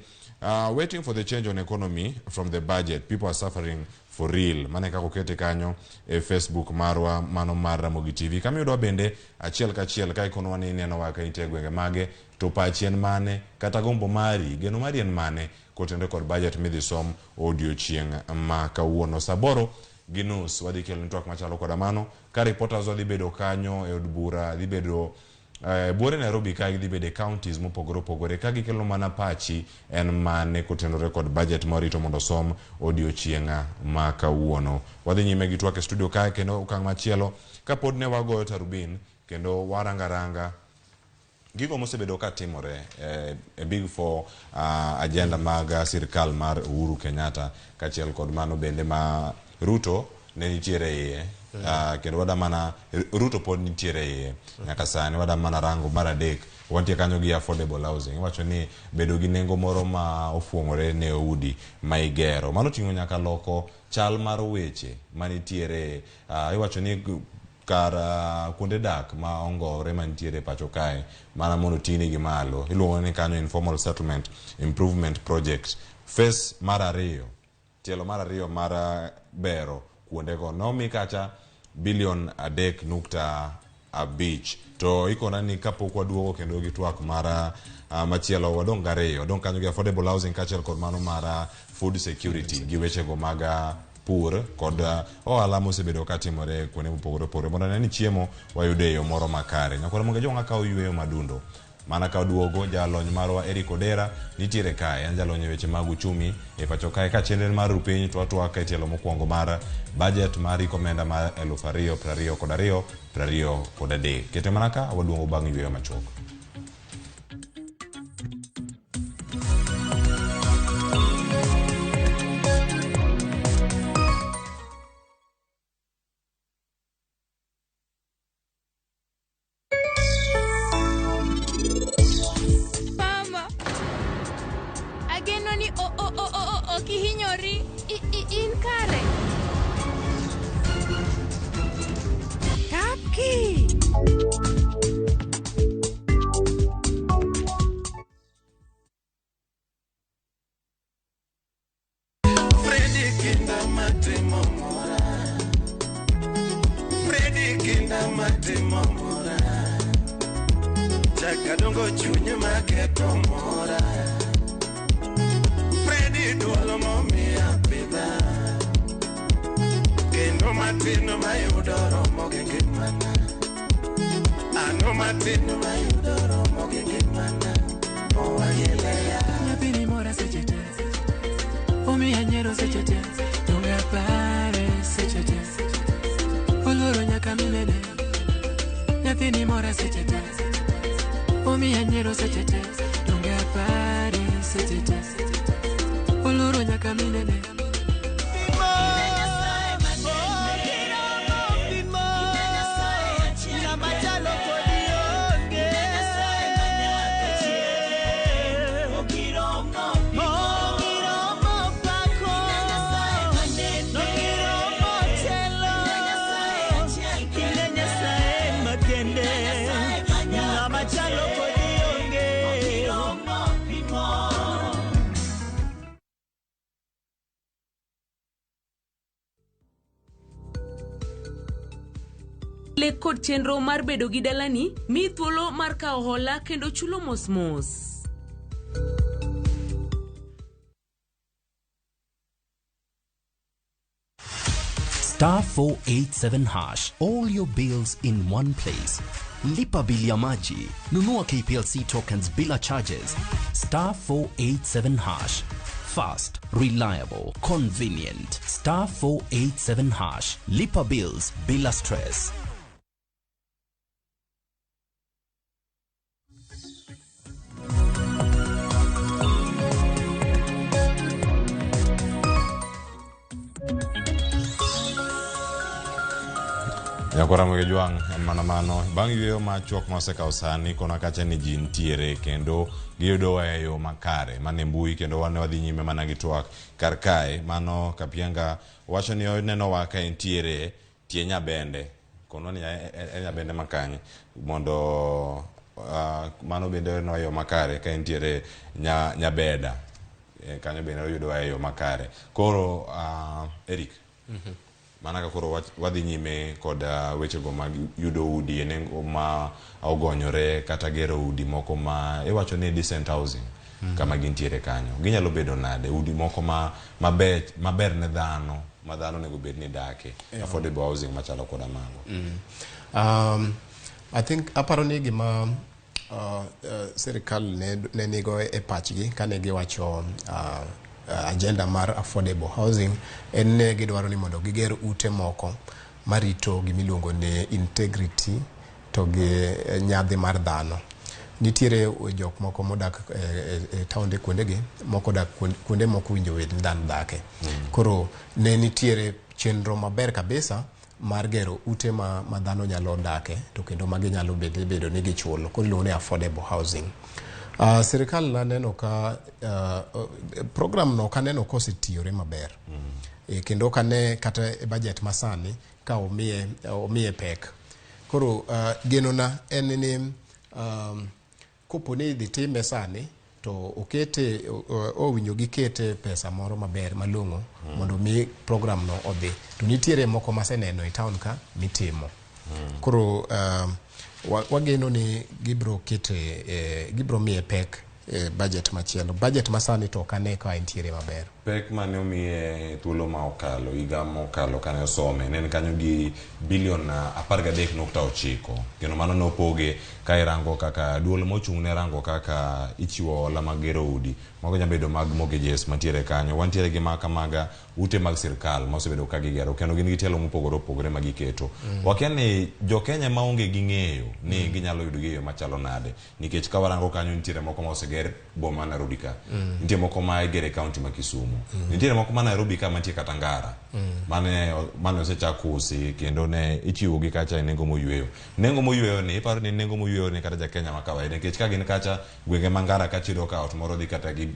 waiting for the change on economy from the budget, people are suffering for real. Mano e kaka okete kanyo e Facebook marwa mano mar Ramogi TV. Kama iyudowa bende achiel kachiel ka ikonowa ni inenowa ka intie e gwenge mage to pachi en mane kata gombo mari geno mari en mane kotenore kod budget midhi som odiochieng' ma kawuono. Saa aboro gi nus wadhi kelo ni twak machalo koda mano ka reporters wadhi bedo kanyo e od bura dhi bedo buore Nairobi kae gidhi bedo e counties mopogore opogore ka gikelo mana pachi en mane kotenore kod budget ma warito mondo osom odiochieng' ma kawuono. Wadhi nyime gi twak e studio kae kendo okang' machielo kapod ne wagoyo tarubin kendo waranga ranga gigo mosebedo ka timore e big four agenda mag sirkal mar Uhuru Kenyatta kaachiel kod mano bende ma Ruto ne nitiere iye kendo wada mana Ruto pod nitiere iye nyaka sani wada mana rango mar adek wantie kanyo gi affordable housing iwacho ni bedo gi nengo moro ma ofuong'ore ne udi ma igero mano oting'o nyaka loko chal mar weche manitiere iwacho ni kar kuonde dak ma ongowore mantiere e pacho kae mana mondo oting'nigi malo iluongo ni kanyo informal settlement improvement project phase mar ariyo tielo mar ariyo mar bero kuondego nomi kacha bilion 3.5 to ikona ni kapok waduogo kendo gi twak mar machielo wadong' gariyo wadong' kanyo gi affordable housing kaachiel kod mano mar food security gi wechego mag pur kod ohala mosebedo katimore kuonde mopogore opogore mondo ne ni chiemo wayudo e yo moro makare. Nyakwar Ramogi Ajwang' akawo yueyo madundo mana ka duogo jalony marwa Eric Odera nitiere kae en jalony e weche mag uchumi e pacho kae ka chenro mar rupiny to watwak e tielo mokwongo mar budget mar hik omenda mar 2022 23 kete mana ka waduogo bang' yueyo machuok. Mama, ageno ni o o o o o ok ihinyori. In kare. Kaki! Freddy kinda matimo mora Freddy kinda matimo mora Chaka dongo chuny maketo mora Freddy duolo momiya pidha Kendo matin mayudo romo gi ngimana Ano matin mayudo romo gi ngimana Owagileya Nyathini mora seche te Omiya nyiero seche te Donge apare seche te Oluoro nyaka minene Nyathini mora seche te Omiya nyiero seche te Donge apare seche te Oluoro nyaka minene Lek kod chenro mar bedo gi dalani miyi thuolo mar kawo hola kendo chulo mos mos. Star 487 hash. All your bills in one place. Lipa bili ya maji. Nunua KPLC tokens bila charges. Star 487 hash. Fast, reliable, convenient. Star 487 hash. Lipa bills bila stress. Nyakwara Jwang' en mana mano bang' yueyo machuok ma osekawo sani kona kacha ni ji ntiere kendo giyudowa e yo makare mane mbui kendo wan wadhi nyime mana gi twak kar kae mano Kapianga wacho ni onenowa ka entiere tie Nyabende konwa ni e Nyabende makanye mondo mano bende onenowa e yo makare ka entiere Nyabeda kanyo bende oyudowa e yo makare koro Eric mana ka koro wadhi nyime kod wechego mag yudo udi e nengo ma ogonyore kata gero udi moko ma iwacho ni decent housing kama gintiere kanyo ginyalo bedo nade udi moko ma maber ne dhano ma dhano onego bed ni dake affordable housing machalo koda mago. I think aparo ni gima sirikal ne nigo e pachgi kane giwacho agenda mar affordable housing en ne gidwaro ni mondo giger ute moko marito gimiluongo ni integrity to gi nyadhi mar dhano. Nitiere jok moko modak e taonde kuondegi, moko odak kuonde moko winjo bed ni dhano dake. Koro ne nitiere chenro maber kabisa mar gero ute ma dhano nyalo dake to kendo ma ginyalo bedo ni gichulo. Koro iluongo ni affordable housing. Sirikal naneno ka program no kaneno kosetiyore maber. Kendo ok ane kata e budget masani ka omiye pek. Koro genona en ni kopo ni idhi time sani to okete owinjo gikete pesa moro maber malong'o mondo mi program no odhi. To nitiere moko maseneno e town ka mitimo. Koro wageno ni gibro kete gibro miye pek budget machielo. Budget masani to ok ane ka entiere maber. Pek mane omiye thuolo ma okalo higa mokalo kane osome ne en kanyo gi bilion 13.9 kendo mano nopoge ka irango kaka duol mochung' ne rango kaka ichiwo hola mag gero udi mago nyalo bedo mag mortgages mantiere kanyo wantiere gi maka maga ute mag sirkal ma osebedo ka gigero kendo gin gi tielo mopogore opogore ma giketo. Wakia ni jo Kenya maonge gi ng'eyo ni ginyalo yudo gi e yo machalo nade nikech ka warango kanyo nitiere moko ma oseger boma ma Nairobi ka nitie moko ma igero e kaunti ma Kisumu nitiere moko ma Nairobi ka mantie kata Ngara mane osechak usi kendo ne ichiwo gi kacha e nengo moyweyo. Nengo moyweyo ni iparo ni nengo moyweyo ni kata ja Kenya ma kawaida nikech ka gin kacha gwenge ma Ngara kacha iyudo ka ot moro dhi kata gi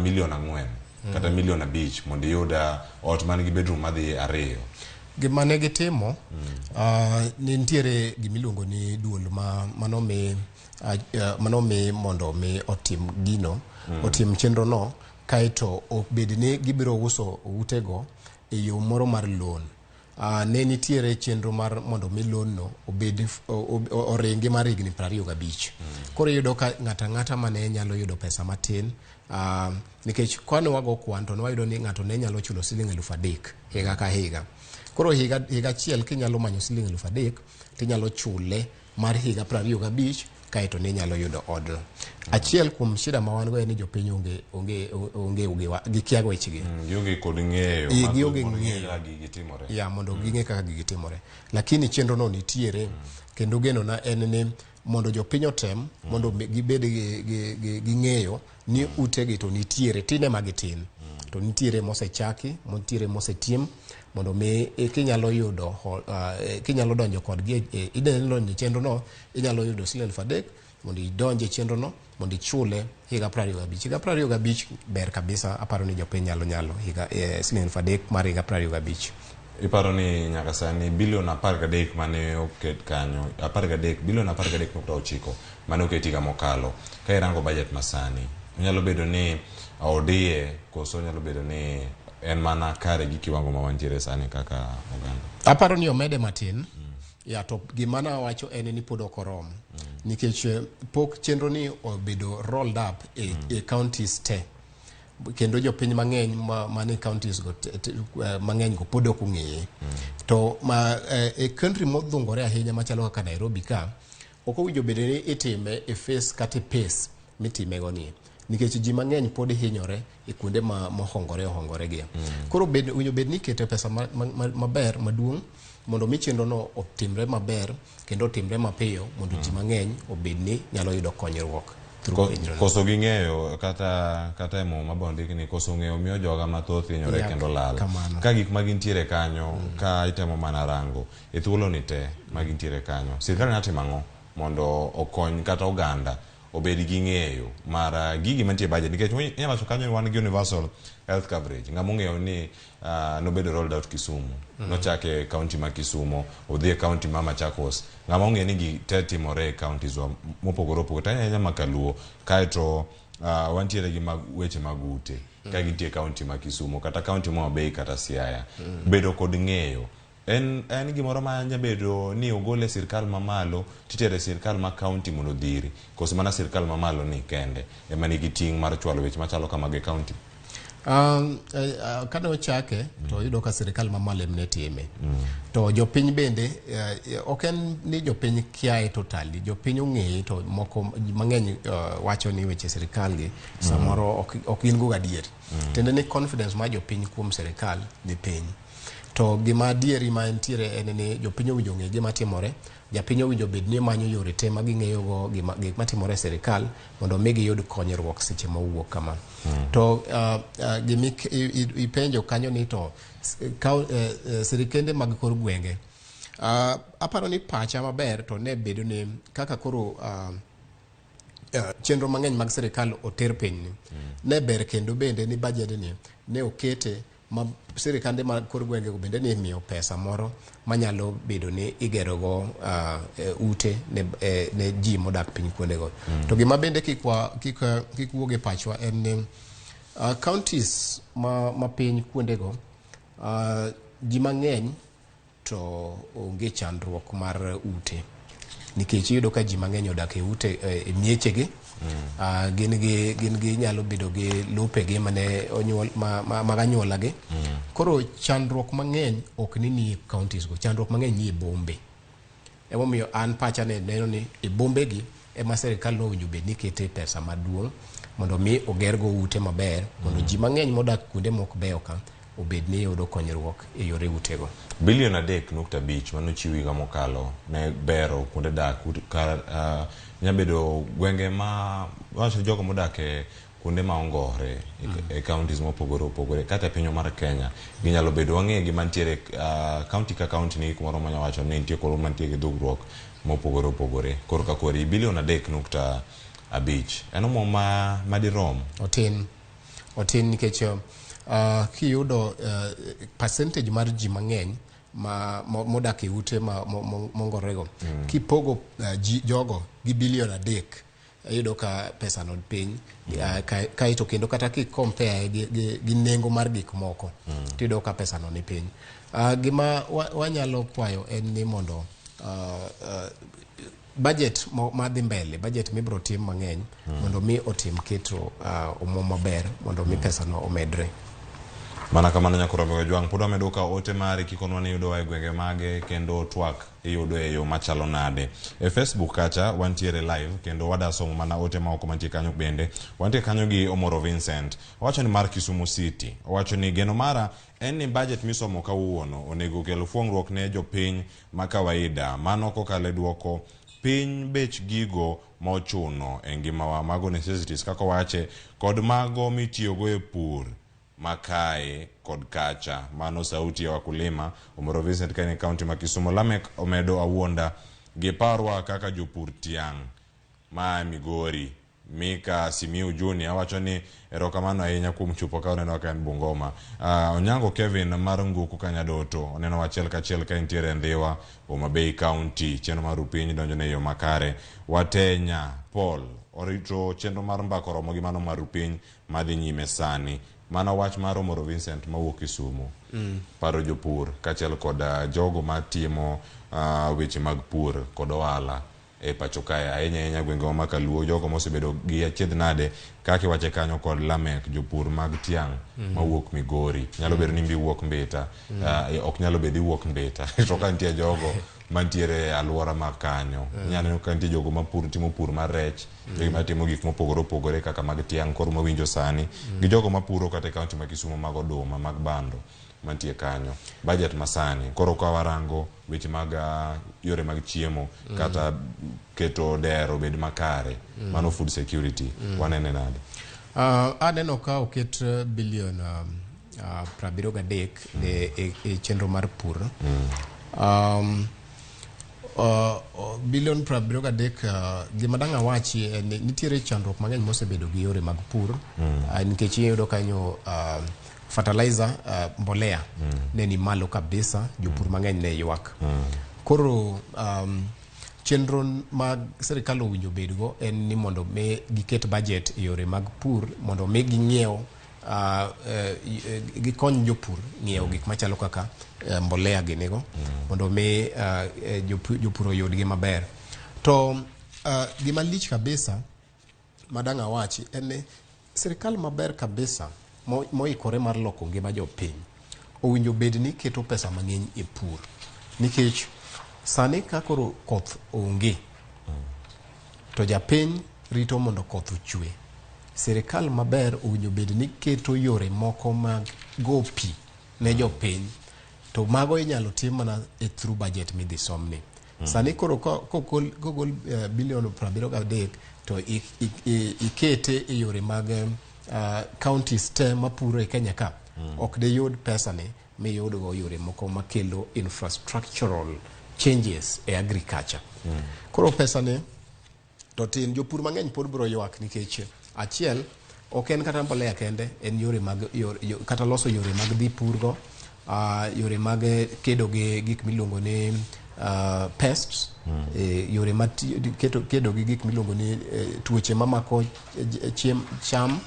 milion 4 kata milion 5 mondo iyud ot man gi bedroom madhi 2. Gima ne gitimo nitiere gimiluongo ni duol manomi mondo mi otim gino otim chenro no kaeto obed ni gibiro uso utego e yo moro mar loan. Ne nitiere chenro mar mondo mi loan no obed oringi mar higni 25. Koro iyudo ka ng'ato ang'ata mane nyalo yudo pesa matin nikech kane wago kwan to nwayudo ni ng'ato ne nyalo chulo siling 3,000 higa ka higa. Koro higa achiel kinyalo manyo siling 3,000 tinyalo chule mar higa 25 kaeto ne nyalo yudo odno. Achiel kuom shida ma wan go en ni jopiny onge gikia wechegi. Gionge kod ng'eyo. Gionge ng'eyo gigi timore. Ya mondo ging'e kaka gigi timore. Lakini chenro no nitiere kendo genona en ni mondo jopiny otem mondo gibed gi ng'eyo ni utegi to nitiere tine ma gitin. To nitiere mosechaki, nitiere mosetim mondo mi kinyalo yudo kinyalo donjo kodgi inyalo donjo e chenro no inyalo yudo siling 3,000 mondo idonje chenro no mondo ichule higa 25. Higa 25 ber kabisa aparo ni jopiny nyalo higa siling 3,000 mar higa 25. Iparo ni nyaka sani bilion 13 mane oket kanyo 13 bilion 13.9 mane oket higa mokalo ka irango budget masani onyalo bedo ni odiye koso onyalo bedo ni en mana kare gi kiwango ma wantiere sani kaka oganda. Aparo ni omede matin. Ya to gima nawacho en ni pod ok oromo. Nikech pok chenro ni obedo rolled up e counties te. Kendo jopiny mang'eny mane counties go mang'eny go pod ok ong'eye. To e country modhungore ahinya machalo kaka Nairobi ka ok owinjo bed ni itime e face kata e pace mitime go ni. Nikech ji mang'eny pod hinyore e kuonde ma mohongore ohongore gi. Koro bed, owinjo bed ni ikete pesa maber maduong' mondo mi chenro no otimre maber kendo otimre mapiyo mondo ji mang'eny obed ni nyalo yudo konyruok through chenro no. Koso gi ng'eyo kata e Muma be ondik ni koso ng'eyo miyo joga mathoth hinyore kendo lal. Kamano. Ka gik ma gintiere kanyo ka itemo mana rango e thuolo ni te ma gintiere kanyo, sirkal nyalo timo ang'o mondo okony kata oganda obed gi ng'eyo mar gigi mantie e budget? Nikech inyalo wacho kanyo ni wan gi universal health coverage. Ng'ama ong'eyo ni nobedo rolled out Kisumu, nochake e county ma Kisumu, odhi e county ma Machakos. Ng'ama ong'eyo ni gi te timore e counties wa mopogore opogore, to ahinya ahinya ma Kaluo. Kaeto wantiere gi mag weche mag ute ka gintie e county ma Kisumu kata county ma Homa Bay kata Siaya. Bedo kod ng'eyo en gimoro ma nyalo bedo ni ogole e sirkal mamalo titere e sirkal ma county mondo odhiri, koso mana sirkal mamalo ni kende ema nigi ting' mar chwalo weche machalo kamago e county? Kane ochake to iyudo ka sirikal mamalo ema ne time. To jopiny bende ok en ni jopiny kiaye totally, jopiny ong'eye to moko mang'eny wacho ni weche sirikal gi samoro ok gin go gadier. Tiende ni confidence mar jopiny kuom sirikal ni piny. To gima adieri ma entiere en ni jopiny owinjo ong'e gima timore, japiny owinjo bed ni manyo yore te ma ging'eyo go gik matimore e sirikal mondo mi giyud konyruok seche ma owuok kama. To gima ipenjo kanyo ni to sirikende mag kor gwenge, aparo ni pacha maber to ne bedo ni kaka koro chenro mang'eny mag sirikal oter piny ni, ne ber kendo bende ni budget ni ne okete ma sirikande mag kor gwenge go bende ni imiyo pesa moro manyalo bedo ni igero go ute ne ji modak piny kuondego. To gima bende kik wuog e pachwa en ni counties ma piny kuondego ji mang'eny to onge chandruok mar ute, nikech iyudo ka ji mang'eny odak e ute e miechegi. Gin gi nyalo bedo gi lopegi mane onyuol mag anyuolagi. Koro chandruok mang'eny ok ni e counties go, chandruok mang'eny ni e bombe. Emomiyo an pacha ne neno ni e bombegi ema sirikal nowinjo bed ni kete pesa maduong' mondo mi ogergo ute maber mondo ji mang'eny modak kuonde mok beyo ka obed ni yudo konyruok e yore utego. Bilion 3.5 manochiw higa mokalo ne bero kuonde dak nyabedo gwenge ma wacho jogo modak e kuonde ma ongore e counties mopogore opogore kata e pinywa mar Kenya ginyalo bedo wang'e gi mantiere county ka county nigi kumoro manya wacho ni nitie kumoro mantie gi dhugruok mopogore opogore. Koro ka kori bilion 3.5 en omuom ma madirom? Otin nikech kiyudo percentage mar ji mang'eny ma modak e ute ma mongorego, kipogo ji jogo gi bilion 3, iyudo ka pesa no piny. Kaeto kendo kata ki compare gi nengo mar gik moko, tiyudo ka pesa no ni piny. Gima wanyalo kwayo en ni mondo budget madhi mbele, budget mibiro tim mang'eny, mondo mi otim keto omuom maber mondo mi pesa no omedre. Mana kamano, nyakoro Ojwang', pod wamedo ka ote mari kikonwa ni yudowa e gwenge mage kendo twak iyudo e yo machalo nade. E Facebook kacha wantiere live kendo wada somo mana ote maoko mantie kanyo. Bende wantie kanyo gi Omoro Vincent, owacho ni mar Kisumu City, owacho ni geno mara en ni budget misomo kawuono onego kel fuong'ruok ne jopiny ma kawaida, mano kokalo e duoko piny bech gigo mochuno e ngimawa, mago necessities kaka owache, kod mago mitiyogo e pur makae kod kacha. Mano sauti ya wakulima, Omoro Vincent ka en e county ma Kisumu. Lamek omedo awuonda gi parwa kaka jopur tiang' ma Migori. Mika Simiu Junior wacho ni erokamano ahinya kuom chopo ka oneno ka en Bungoma. Onyango Kevin mar Nguku Kanyadoto oneno achiel kachiel ka entiere e Ndhiwa, Homa Bay County. Chenro mar Rupiny donjo ne yo makare. Watenya Paul orito chenro mar mbaka oromo gi mano mar Rupiny madhi nyime sani. Mano wach mar Omoro Vincent mawuok Kisumu. Paro jopur kaachiel kod jogo matimo weche mag pur kod ohala. e pacho kae ahinya ahinya gwengewa ma kaluo jogo mosebedo gi achiedh nade kaka iwache kanyo kod Lamek jopur mag tiang' mawuok Migori nyalo bedo ni mbi wuok Mbita ok nyalo bedo iwuok Mbita to ka nitie jogo mantiere e alwora ma kanyo inyalo neno ka nitie jogo mapur timo pur mar rech jogo matimo gik mopogore opogore kaka mag tiang' koro mawinjo sani gi jogo mapuro kata e kaunti ma Kisumu mag oduma mag bando mantie kanyo budget masani koro ka warango weche mag yore mag chiemo kata keto dero obed makare mano food security wanene nade? Aneno ka oket bilion 73 e chenro mar pur. Bilion 73, gima dang' awachi en ni nitiere chandruok mang'eny mosebedo gi yore mag pur, nikech iyudo kanyo fertilizer, mbolea ne ni malo kabisa, jopur mang'eny ne ywak. Koro chenro mag sirikal owinjo bedgo en ni mondo mi giket budget e yore mag pur mondo mi ging'iew gikony jopur ng'iewo gik machalo kaka mbolea ginigo mondo mi jopur oyudgi maber. To gima lich kabisa madang' awachi en ni sirikal maber kabisa moikore mar loko ngima jopiny owinjo bed ni keto pesa mang'eny e pur, nikech sani ka koro koth onge to japiny rito mondo koth ochwe. Sirikal maber owinjo bed ni keto yore moko mag go pi ne jopiny, to mago inyalo tim mana e through budget midhi somni. Sani koro kogol bilion 73 to ikete e yore mag counties te mapuro e Kenya ka, ok diyud pesa ni miyudgo yore moko makelo infrastructural changes e agriculture. Koro pesa ni to tin, jopur mang'eny pod biro ywak nikech achiel ok en kata mbolea kende, en yore mag kata loso yore mag dhi purgo, yore mag kedo gi gik miluongo ni pests, yore mag kedo gi gik miluongo ni tuoche mamako cham,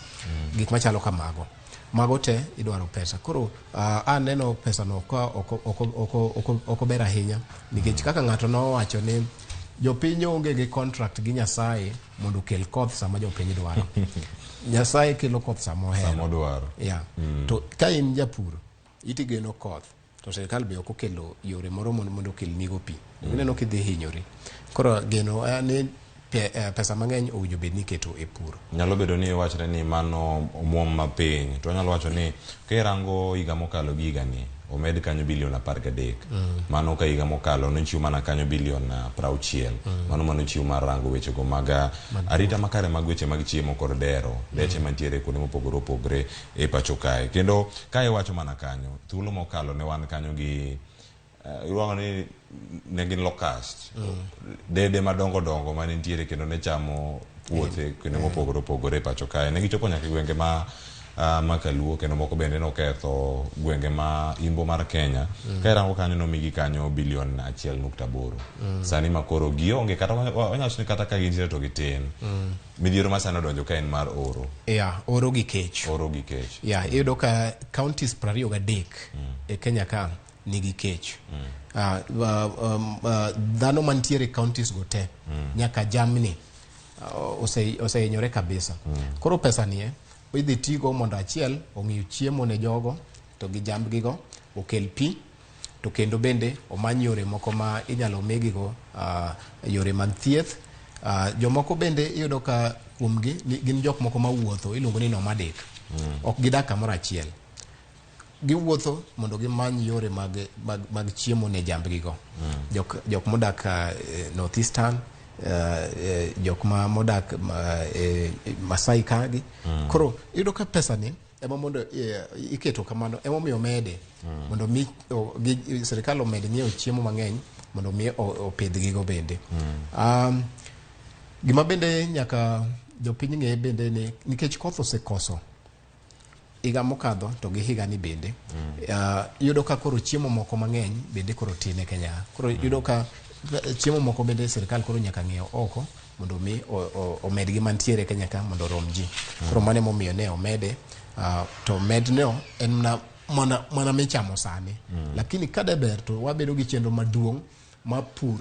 gik machalo kamago. Mago te idwaro pesa. Koro aneno pesa no ka ok ober ahinya, nikech kaka ng'ato nowacho ni jopiny onge gi contract gi Nyasaye mondo okel koth sama jopiny dwaro. Nyasaye kelo koth sama ohero. Sama odwaro. Yeah. To ka in japur, itigeno koth, to sirikal be ok okelo yore moro mondo okel nigo pi. Ineno kidhi hinyori. Koro geno ni pesa mang'eny owinjo bed ni iketo e pur. Nyalo bedo ni wachre ni mano omuom mapiny, to anyalo wacho ni kirango higa mokalo gi higani omed kanyo bilion 13. Mano ka higa mokalo nochiw mana kanyo bilion 60. Mano manochiw mar rango wechego mag arita makare mag weche mag chiemo kod dero deche mantiere kuonde mopogore opogore e pacho kae. Kendo ka iwacho mana kanyo, thuolo mokalo ne wan kanyo gi iluongo ni ne gin locust, dede madongo dongo mane nitiere kendo ne chamo puothe kuonde mopogore opogore e pacho kae. Ne gichopo nyaka e gwenge ma Kaluo, kendo moko bende noketho gwenge ma imbo mar Kenya. Ka irango kanyo nomigi kanyo bilion 1.8. Sani ma koro gionge kata wanyalo wacho ni kata ka gintiere to gitin. Midhiero ma sani odonjo ka en mar oro. Yeah, oro gi kech. Oro gi kech. Yeah, iyudo ka counties 23 e Kenya ka nigi kech. Dhano mantiere e counties go te nyaka jamni osehinyore kabisa. Koro pesa ni idhi tigo mondo achiel ong'iew chiemo ne jogo to gi jambgigo, okel pi, to kendo bende omany yore moko ma inyalo migigo yore mag thieth. Jomoko bende iyudo ka kuomgi gin jok moko mawuotho, iluongo ni nomadic. Ok gidak kamoro achiel. Giwuotho mondo gimany yore mag chiemo ne jambgigo. Jok modak North Eastern, jok ma modak Masai kagi. Koro iyudo ka pesa ni ema mondo iketo kamano, emomiyo mede mondo mi sirikal omed ng'iewo chiemo mang'eny mondo mi opidhgigo bende. Gima bende nyaka jopiny ng'e bende ni nikech koth osekoso higa mokadho to gi higa ni bende, iyudo ka koro chiemo moko mang'eny bende koro tin e Kenya. Koro iyudo ka chiemo moko bende sirikal koro nyaka ng'iew oko mondo mi omed gi mantiere Kenya ka mondo orom ji. Koro mano emomiyo ne omede, to medno en mana michamo sani. Lakini ka de ber to wabedo gi chenro maduong' ma pur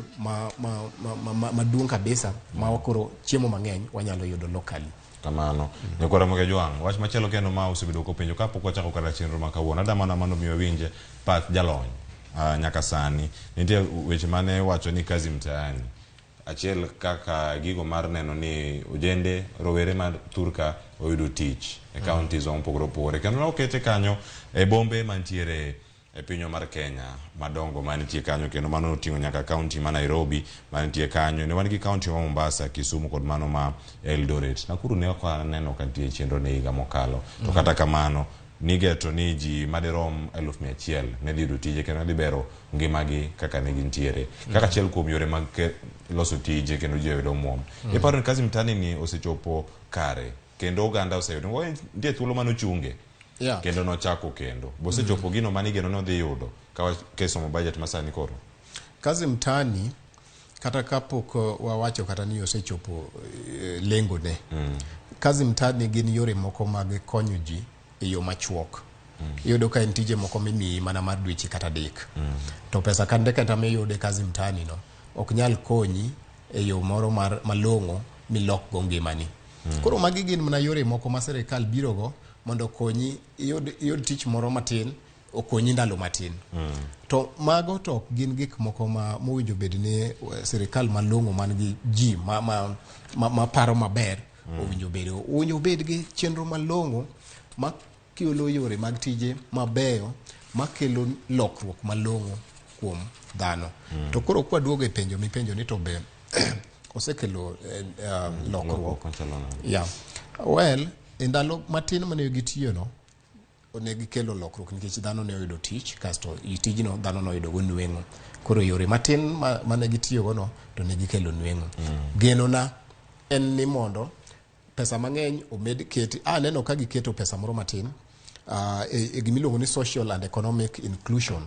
maduong' kabisa ma koro chiemo mang'eny wanyalo yudo locally. Kamano. Nyakwara Ramogi Ajwang', wach machielo kendo ma osebedo kopenjo kapok wachako kata chenro ma kawuono. Adwa mana mondo mi wawinj pach jalony nyaka sani. Nitie weche mane wacho ni kazi mtaani. Achiel kaka gigo mar neno ni ojende rowere mar thurka oyudo tich e counties mopogore opogore. Kendo ne okete kanyo e bombe mantiere e pinywa mar Kenya madongo manitie kanyo kendo mano oting'o nyaka county ma Nairobi manitie kanyo. Ne wan gi county ma Mombasa, Kisumu kod mano ma Eldoret. Nakuru ne ok aneno ka nitie chenro ne higa mokalo. To kata kamano nigeto ni ji madirom 100,000 ne dhi yudo tije kendo ne dhi bero ngimagi kaka ne gintiere. Kaka achiel kuom yore mag loso tije kendo ji oyudo omuom. Iparo ni kazi mtaani ni osechopo kare kendo oganda oseyudo. Nitie thuolo manochunge. Kendo nochako kendo. Bosechopo gino manigeno ni odhi yudo ka kisomo budget masani koro. Kazi mtaani kata kapok wawacho kata ni osechopo lengo ne. Kazi mtaani gin yore moko mag konyo ji e yo machuok. Iyudo ka en tije moko mimiyi mana mar dweche kata 3. To pesa kande kata miyude kazi mtaani no ok nyal konyi e yo moro mar malong'o milok go ngimani. Koro magi gin mana yore moko ma sirikal biro go mondo okonyi iyud tich moro matin, okonyi ndalo matin. To mago to ok gin gik moko ma mowinjo bed ni sirikal malong'o man gi ji ma paro maber owinjo bed. Owinjo bed gi chenro malong'o ma kelo yore mag tije mabeyo makelo lokruok malong'o kuom dhano. To koro kwaduogo e penjo mipenjo ni to be osekelo lokruok. Yeah. Well, e ndalo matin mane gitiyo no, ne gikelo lokruok nikech dhano ne oyudo tich, kasto i tijno dhano noyudo go nweng'o. Koro yore matin mane gitiyo go no to ne gikelo nweng'o. Genona en ni mondo pesa mang'eny omed keti. Aneno ka giketo pesa moro matin e gimiluongo ni social and economic inclusion,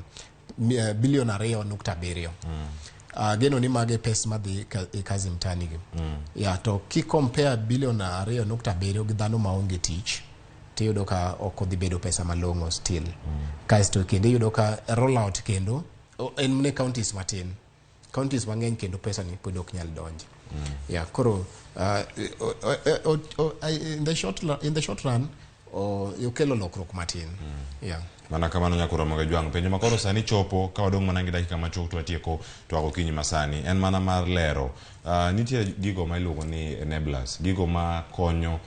bilion 2.7. Geno ni mage pes madhi e kazi mtaani gi. Yeah, to ki compare bilion 2.7 gi dhano maonge tich, tiyudo ka ok odhi bedo pesa malong'o still. Kasto kendo iyudo ka rollout kendo en ne counties matin. Counties mang'eny kendo pesa ni pod ok nyal donjo. Yeah, koro in the short run okelo lokruok matin. Yeah. Mana kamano Nyakwar Ramogi Ajwang', penjo ma koro sani chopo ka wadong' mana gi dakika machuok to watieko twak okinyi masani en mana mar lero. Nitie gigo ma iluongo ni enablers, gigo ma konyo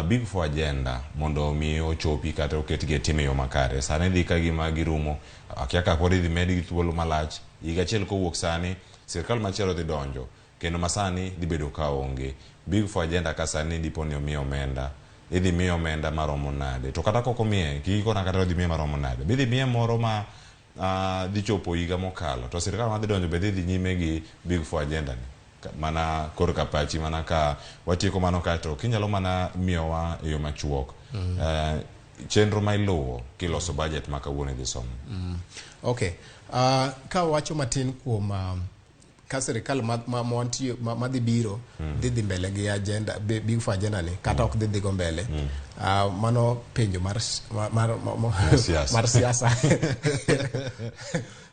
Big Four agenda mondo mi ochopi kata oketgi e tim e yo makare. Sani dhi ka gima girumo, akia ka pod idhi medgi thuolo malach. Higa achiel kowuok sani, sirkal machielo dhi donjo kendo masani dhi bedo ka onge. Big Four agenda ka sani dipo ni omiye omenda, idhi miye omenda maromo nade? To kata kok omiye, kik ikona kata odhi miye maromo nade. Be idhi miye moro ma dhi chopo higa mokalo, to sirkal madhi donjo be dhi nyime gi Big Four agenda ni. Mana korka pachi, mana ka watieko mano kaeto kinyalo mana miyowa e yo machuok chenro ma iluwo kiloso budget ma kawuono idhi somo. Okay. Ka wacho matin kuom ka sirikal madhi biro dhi mbele gi agenda Big Four agenda ni kata ok dhi go mbele. Mano penjo mar siasa.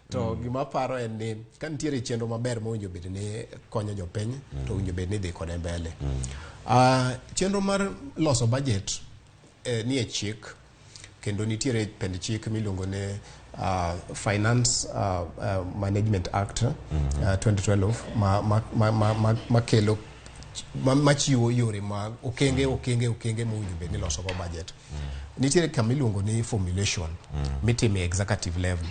To gima paro en ni ka nitiere chenro maber mowinjo bed ni konyo jopiny to owinjo bed ni dhi kode mbele. Chenro mar loso budget ni e chik kendo nitiere pend chik miluongo ni Finance Management Act 2012 ma kelo machiwo yore mag okenge mowinjo bed ni loso go budget. Nitiere kama iluongo ni formulation mitime executive level.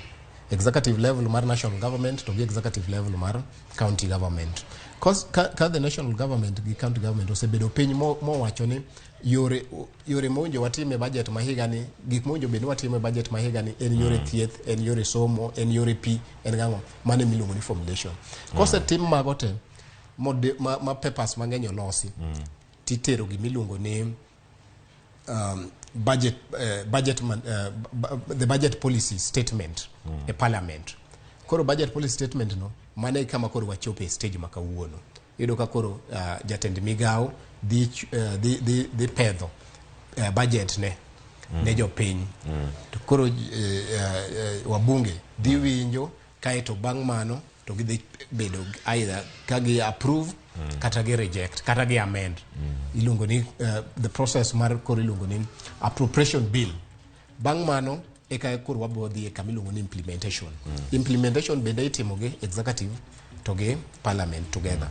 Executive level mar national government to gi executive level mar county government. Cause ka the national government gi county government osebedo piny mowacho ni yore mowinjo watime budget ma higani, gik mowinjo bed ni watime budget ma higani en yore thieth, en yore somo, en yore pi, en gang'o, mano emiluongo ni formulation. Kosetim mago te ma papers mang'eny olosi, titero gimiluongo ni the budget policy statement e parliament. Koro budget policy statement no mane kama koro wachope e stage ma kawuono. Iyudo ka koro jatend migao dhi pedho budget ne jopiny. To koro wabunge dhi winjo Kaeto bang' mano to gidhi bedo either ka gi approve kata gi reject kata gi amend. Iluongo ni the process mar koro iluongo ni appropriation bill. Bang' mano eka koro wabiro dhi e kama iluongo ni implementation. Implementation bende itimo gi executive to gi parliament together.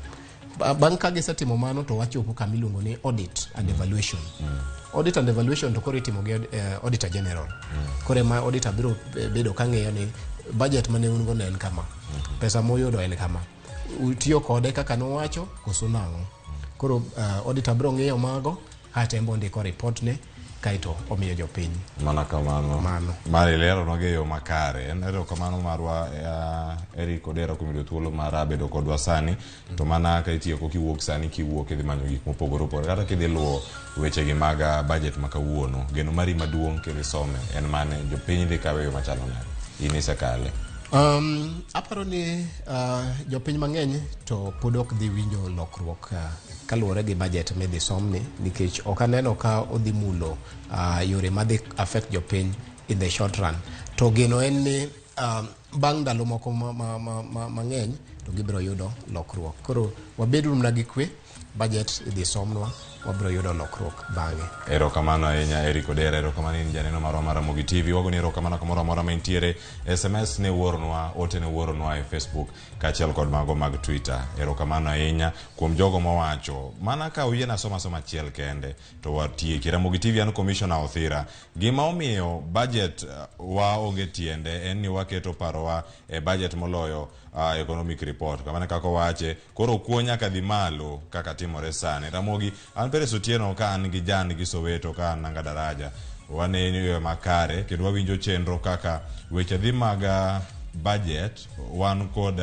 Bang' ka gisetimo mano to wachopo kama iluongo ni audit and evaluation. Audit and evaluation to koro itimo gi auditor general. Koro ema auditor biro bedo ka ng'iyo ni budget mane un go ne en kama, pesa muyudo en kama, utiyo kode kaka nowacho koso nang'o. Koro auditor biro ng'iyo mago kaeto en be ondiko report ne kaeto omiyo jopiny. Mana kamano. Mano. Mar ileronwa gi e yo makare. En erokamano marwa Eric Odera kuom yudo thuolo mar bedo kodwa sani. To mana ka itieko kiwuok sani, kiwuok idhi manyo gik mopogore opogore kata kidhi luwo wechegi mag budget ma kawuono. Geno mari maduong' kidhi some en mane? Jopiny dhi kawe e yo machalo nade? In isekale. Aparo ni jopiny mang'eny to pod ok dhi winjo lokruok kaluwore gi budget midhi somni, nikech ok aneno ka odhi mulo yore madhi affect jopiny in the short run. To geno en ni bang' ndalo moko mang'eny to gibiro yudo lokruok. Koro wabed mana gi kwe, budget idhi somnwa, wabiro yudo lokruok bang'e. Erokamano ahinya Eric Odera, erokamano in janeno marwa mar Ramogi TV. Wagoni erokamano kamoro amora ma intiere. SMS ne uoronwa, ote ne uoronwa e Facebook kaachiel kod mago mag Twitter. Erokamano ahinya kuom jogo mowacho. Mana ka uyiena soma soma achiel kende to watieki. Ramogi TV, an Commissioner Othira. Gima omiyo budget wa onge tiende en ni waketo parowa e budget moloyo economic report. Kamano kaka owache, koro kuo nyaka dhi malo kaka timore sani. Ramogi, an Peres Otieno ka an gi Jan gi Soweto ka an Nanga Daraja. Waneno yo makare kendo wawinjo chenro kaka weche dhi mag budget, wan kod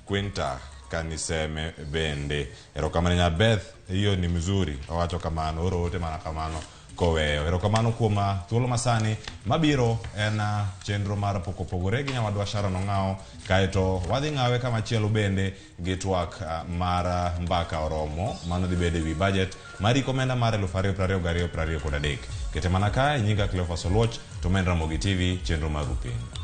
Quinta Kaniseme bende. Erokamano nya Beth, hiyo ni mzuri. Owacho kamano, oro ote mana kamano koweyo. Erokamano kuom thuolo masani mabiro en chenro mar pok opogore gi nyawadwa Sharon Ong'awo, kaeto wadhi ng'awe kamachielo bende gi twak mar mbaka oromo mano dhi bedo ewi budget mar hik omenda mar 2022-2023. Kete mana kae, nyinga Cleophas Oluoch to men Ramogi TV, chenro mar Rupiny.